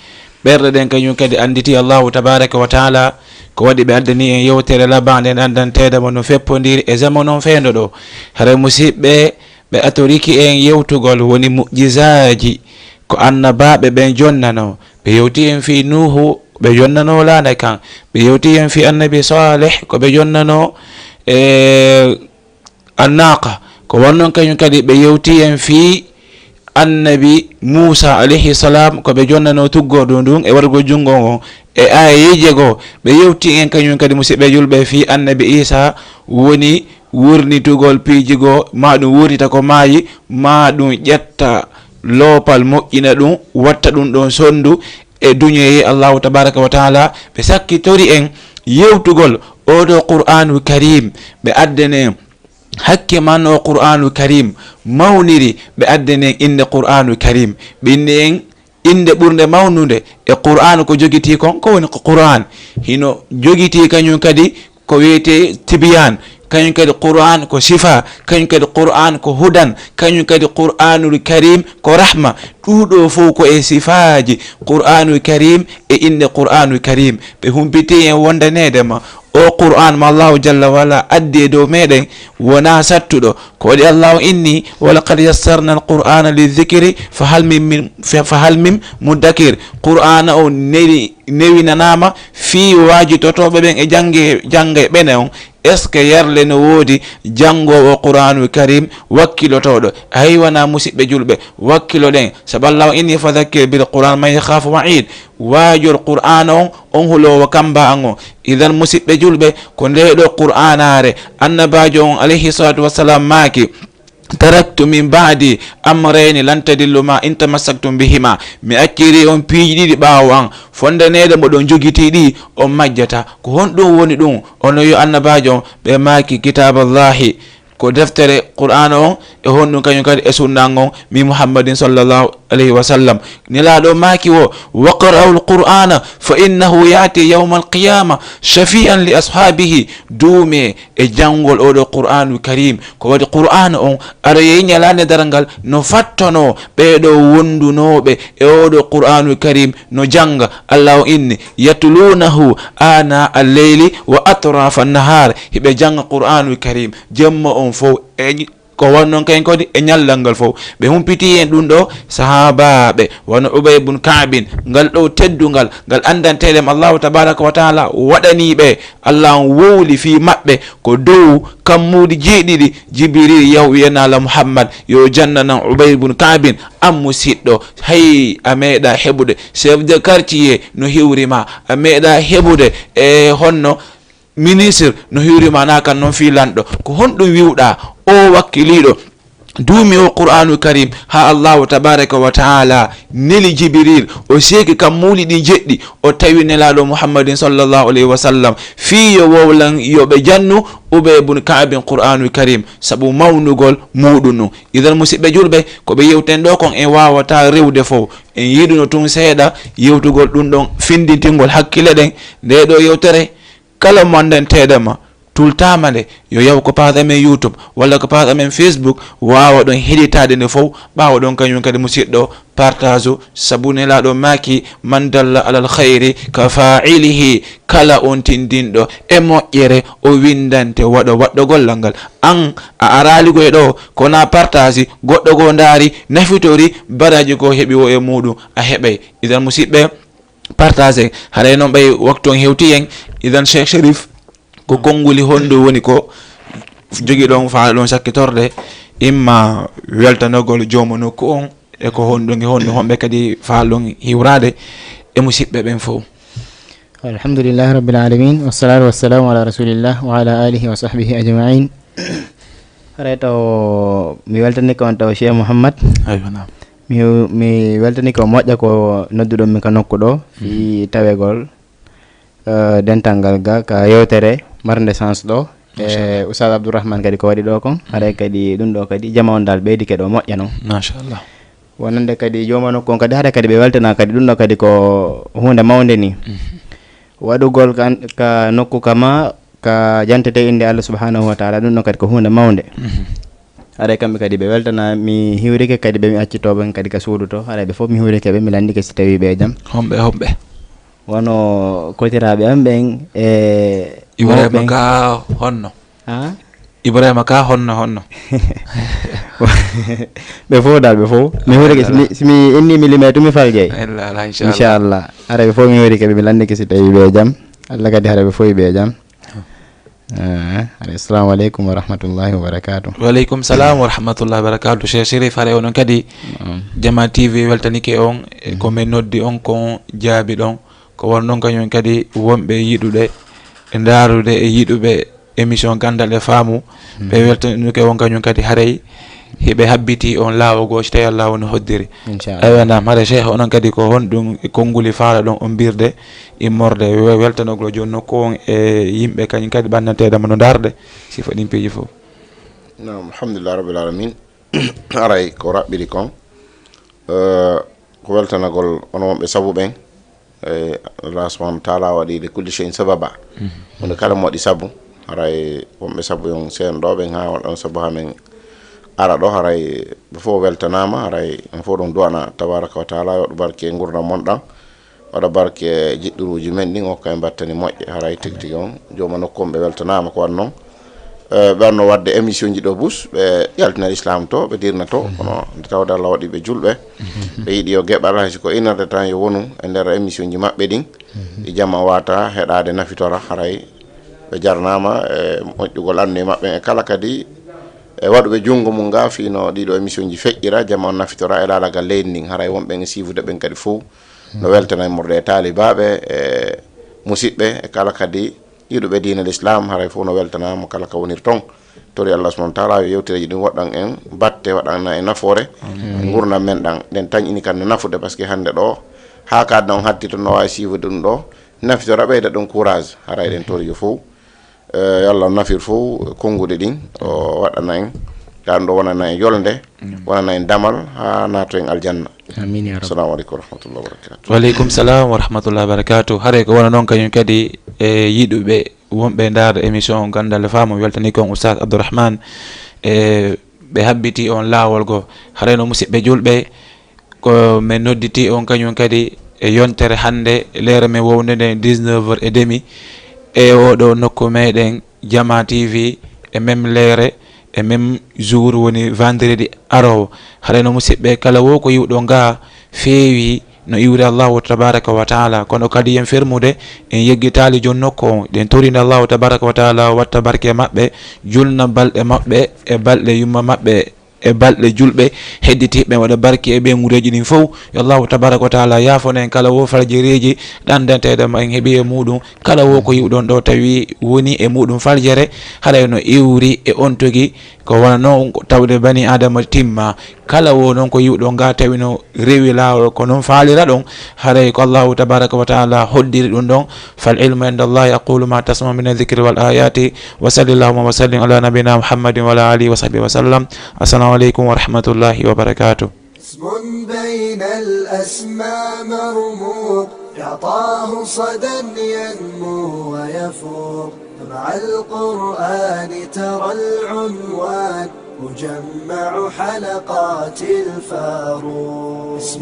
ɓerɗe ɗen kañum kadi annditi Allahu tabaraka wa taala. Ko waɗi ɓe addani en yewtere labaande nden anndanteede mo no feppondiri e zamanon feyndo ɗo. Haray musidɓe, ɓe atoriki en yewtugol woni mu'jizaaji ko annabaaɓe ɓen jonnanoo. Ɓe yewti en fii Nuuhu, ɓe jonnanoo laana kan. Ɓe yewti en fii annabi Saalih, ko ɓe jonnanoo, e, Annaqa. Ko wonnon kañum kadi ɓe yewti en fii annabi Muusa alayhi salam, ko ɓe jonnanoo tuggordu ndun e warugol junngo ngon. E aayeeje goo, ɓe yewti en kañum kadi, musidɓe julɓe, fii annabi Iisa, woni wurnitugol piiji goo, maa ɗum wurnita ko maayi, maa ɗum ƴetta loopal moƴƴina ɗum, watta ɗum ɗon sonndu e duñoye Allahu tabaraka wa taala. Ɓe sakkitori en yewtugol oo ɗoo Qur'aanul Kariim, ɓe addane en hakke man o Qur'aanul Kariim mawniri, ɓe addane en innde Qur'aanul Kariim, ɓe inni en innde ɓurnde mawnude e Qur'aanu ko jogitii kon, ko woni ko Qur'aan. Hino jogitii kañum kadi ko wiyetee Tibyaan, kañum kadi Qur'aan ko Shifaa, kañum kadi Qur'aan ko Hudan, kañum kadi Qur'aanul Kariim ko Rahma. Ɗuu ɗoo fow ko e sifaaji Qur'aanul Kariim e innde Qur'aanul Kariim. Ɓe humpitii en wondaneede ma o Qur'aan mo Allahu jalla wa ala addi e dow meɗen wonaa sattuɗo. Ko waɗi Allahu inni, "Wa laqad yassarna al-Qur'aana lidh-dhikri fa hal min, min, fa, fa hal min muddakir." Qur'aana on newi, newinanaama fii waajitotooɓe ɓen e jannge, jannge ɓene on. Est-ce que yarle no woodi janngoowo Qur'aanul Kariim wakkilotooɗo? Hay wanaa, musidɓe julɓe, wakkiloɗen. Sabu Allahu inni, "Fa dhakkir bil Qur'aan man yakhaafu wa'iid." Waajor Qur'aana on, on huloowo kamba an on. Idan, musidɓe julɓe, ko ndee ɗoo Qur'aanaare, Annabaajo on, alayhi salaatu wassalaam, maaki, "Taraktu min ba'di amrayni lan tadillumaa in tamassaktum bihimaa." Mi accirii on piiji ɗiɗi ɓaawo an, fondaneede mboɗon jogitii ɗi, on majjataa. Ko honɗum woni ɗum? Onon yo Annabaajo on, ɓe maaki, "Kitaaballaahi." Ko deftere Qur'aana on, e honɗum kañum kadi e sunna an on, min Muhammadin sallallahu alayhi wa sallam. Nelaaɗo maaki wo, "Waqra'ul Qur'ana fa innahu ya'ti yawmal qiyama shafi'an li ashabihi." Duumee e janngol oo ɗoo Qur'aanul Kariim. Ko waɗi Qur'aana on aroyay ñalaande darngal no fattonoo ɓee ɗoo wondunooɓe e oo ɗoo Qur'aanul Kariim no jannga. Alla on inni, "Yatluunahu aanaa al-layli wa atraafa an-nahaar." Hiɓe jannga Qur'aanul Kariim jemma on fow e ko wonnon kayen kadi e ñallal ngal fow. Ɓe humpitii en ɗum ɗoo sahaabaaɓe wano Ubay bun Kaabin, ngal ɗoo teddungal, ngal anndanteeɗe mo Allaahu tabaaraka wa taala waɗanii ɓe. Alla on wowli fii maɓɓe ko dow kammuuli jeeɗiɗi, Jibril yahu wi'ana Alla Muhammad yo jannanan Ubay bun Kaabin, an musiɗɗo, hay a meeɗaa heɓude chef de quartier no hiwri ma, a meeɗaa heɓude e honno ministre no hiwri ma, na kan non fii lanɗo. Ko honɗum wi'uɗaa oo wakkiliiɗo duumi oo Qur'aanul Kariim haa Allaahu tabaaraka wa taala neli Jibril, o seeki kammuuli ɗin jeɗɗi, o tawi Nelaaɗo Muhammadin sallallahu alayhi wa sallam fii yo wowlan yo ɓe jannu Ubay bun Kaabin Qur'aanul Kariim sabu mawnugol muuɗum ɗum. Idan musiɓɓe julɓe, ko ɓe yewten ɗoo kon en waawataa rewde fow. En yiɗuno tun seeɗa yewtugol ɗum ɗon findintingol hakkile ɗen. Ndee ɗoo yewtere kala mo anndanteeɗo ma, tultaama nde, yo yahu ko page amen YouTube walla ko page amen Facebook, waawa ɗon heɗitaade nde fow. Ɓaawo ɗon, kañum kadi, musiɗɗo, partage, sabu Nelaaɗo maaki, "Man dalla alal khayri ka faa'ilihi." Kala on tindinɗo e moƴƴere, o windante waɗo waɗɗo gollal ngal. An a araali ko e ɗoo, kono a partage, goɗɗo goo ndaari, nafitori, baraaji ko heɓi wo e muuɗum, a heɓay. Idan, musiɓɓe, partage. Haray non ɓay waktu on hewti en. Idan Cheikh Sherif, ko konnguli honɗum woni ko jogiɗon faa ɗon sakkitorde, imma weltanogol jooma nokku on, e ko honɗum e honɗum, honɓe kadi faa ɗon hiwraade e musiɓɓe ɓen fow? Alhamdulillahi Rabbil Alamin, wassalatu wassalamu ala Rasulillah wa ala alihi wa sahbihi ajma'in. Haray taw mi weltanike on taw Cheikh Mouhammad. Aywa, naam. Mi, mi weltanike on moƴƴa ko nodduɗon mi ka nokku ɗo, fii tawegol, eh, dental ngal ga ka yewtere marnde sens ɗo. Machallah. E Oustaz Abdourahmane kadi ko waɗi ɗo kon. Haray kadi ɗum ɗo kadi jama on dal ɓeydike ɗo moƴƴa non. Machallah. Wonande kadi jooma nokku on kadi, haray kadi ɓe weltana kadi ɗum ɗo kadi ko huunde mawnde ni. Mhm. Waɗugol kan, ka nokku kama, ka jantete innde Allah subhanahu wa ta'ala, ɗum ɗon kadi ko huunde mawnde. Mhm. Haray kamɓe kadi ɓe weltana, mi hiwrike kadi ɓe, mi accitoo ɓen kadi ka suudu to. Haray ɓe fof mi hiwrike ɓe, mi lanndike si tawii ɓe e jam. Homɓe, homɓe? Wano kotiraaɓe am ɓen e Ibrahima mawɓe. Ka honno? Ha? Ibrahima ka honno, honno? Ɓe fof dal, ɓe fof. Mi hiwrike, si mi, si mi inni mi limee tun mi faljay. Illa Allah, inchallah. Inchallah. Haray ɓe fof mi hiwrike ɓe, mi lanndike si tawii ɓe e jam. Allah kadi haray ɓe fof ɓe e jam. Eh, assalamu aleykum wa rahmatullahi wa barakatuh. Wa aleykum salam wa rahmatullahi wa barakatuh. Cheikh Chérif, haray onon kadi, Naam. Jama T V weltanike on, e ko men noddi on kon jaabi ɗon. Ko won non kañum kadi wonɓe yiɗuɓe e ndaarude e yiɗuɓe émission Ganndal e Faamu, ɓe weltanike on kañum kadi haray hiɓe habbitii on laawo goo, si tawii Allaahu no hoddiri. Inchallah. Aywa, naam, haray Cheikh, onon kadi ko honɗum e konnguli faalaa ɗon on birde immorde we-, weltanogol jooni nokku on e yimɓe kañum kadi ɓannanteeɗe mo no ndaarde sifa ɗin piiji fof? Naam, alhamdulillah rabbil alamin. Haray ko raɓɓiɗi kon, eh, ko weltanagol on wonɓe sabu ɓen. Eh, Allah subhanahu wa ta'ala waɗi li kulli shay'in sababa. Mhm. Huunde kala mo waɗi sabu. Haray wonɓe sabu on seeno ɗo ɓen haa won ɗon sabu haa men ara ɗo, haray ɓe fof weltanaama, haray on fof ɗon du'ana tabaraka wa ta'ala yo waɗu barke e ngurndan mon ɗan, waɗa barke e jiɗɗuruuji men ɗin, hokka en battane moƴƴe. Haray tigi tigi on jooma nokku on ɓe weltanaama ko wan non. Eh, ɓe wanno waɗde émission ji ɗo bus, ɓe yaltina l'islam to, ɓe dirna to, kono nde tawde Allah waɗi ɓe julɓe, ɓe yiɗi yo geɓal, hay si ko une heure de temps yo wonu e nder émission ji maɓɓe ɗin, ɗi jama wata heɗaade nafitora, haray ɓe jarnaama e moƴƴugol anniye maɓɓe e kala kadi e waɗuɓe junngo mum ga fii no ɗiɗo émission ji feƴƴira, jama on nafitora e laalagal leydi ndin, haray wonɓe e siifude ɓen kadi fow no weltana immorde e taalibaaɓe e musiɓɓe e kala kadi yiɗuɓe diina l'islam, haray fof no weltanaama kala ka woniri ton. Tori Allah subhanahu wa ta'ala yo yewtereeji ɗin woɗɗan en batte, waɗana en nafoore. Amiin. Ngurndan men ɗan, ɗen tañini kan no nafude, parce que hannde ɗo, haa ka aduna on hatti ton no waawi siifude ɗum ɗo, nafitora ɓeyda ɗum courage. Haray ɗen tori yo fof, eh, yo Allah nafir fof konnguɗi ɗin, o waɗana en Ka ɗum ɗo wonana en yolnde, wonana en damal, haa naato en aljanna. Amin ya Rabb. Assalamu alaikum wa rahmatullahi wa barakatuh. Wa alaikum salam wa rahmatullahi wa barakatuh. Haray ko wona non kañum kadi e yiɗuɓe wonɓe ndaar émission on Ganndal e Faamu, weltani kon Oustaz Abdourahmane, e ɓe habbiti on laawol go. Haray no musiɓɓe julɓe, ko men nodditi on kañum kadi e yontere hannde, leere men wownde nden dix-neuf heures et demi, e oɗo nokku meɗen Jama T V, e même leere, e même jour, woni vendredi aroowo. Haray no musiɓɓe, kala wo ko yiwɗo nga feewi no iwri Allahu tabaraka wa taala, kono kadi en fermude, en yeggitaali jon nokku on, ɗen torinde Allahu tabaraka wa taala watta barke e maɓɓe, julna balɗe maɓɓe e balɗe yumma maɓɓe, e balɗe julɓe hedditiiɓe, waɗa barke e ɓe nguureeji ɗin fow. Yo Allahu tabaraka wa taala yaafano en kala wo faljereeji ɗandanteeɗe ma en heɓi e muɗum, kala wo ko yiwɗon ɗo tawi woni e muɗum faljere, haray no iwri e on togi, ko wona non ko tawde bani Adama timma. Kala wo non ko yiwɗon nga tawi no rewi laawol ko non faalira ɗon, haray ko Allahu tabaraka wa taala hoddiri ɗum ɗon. Fal ilmu inda Allahi, aqulu ma tasma min adh-dhikri wal ayati. Wa sallallahu wa sallim ala nabina Muhammadin wa ala alihi wa sahbihi wa sallam. Assalamu alaikum wa rahmatullahi wa barakatuh. اسم بين الأسماء مرموق، يعطاه صدى ينمو ويفوق. مع القرآن ترى العنوان، مجمع حلقات الفاروق. اسم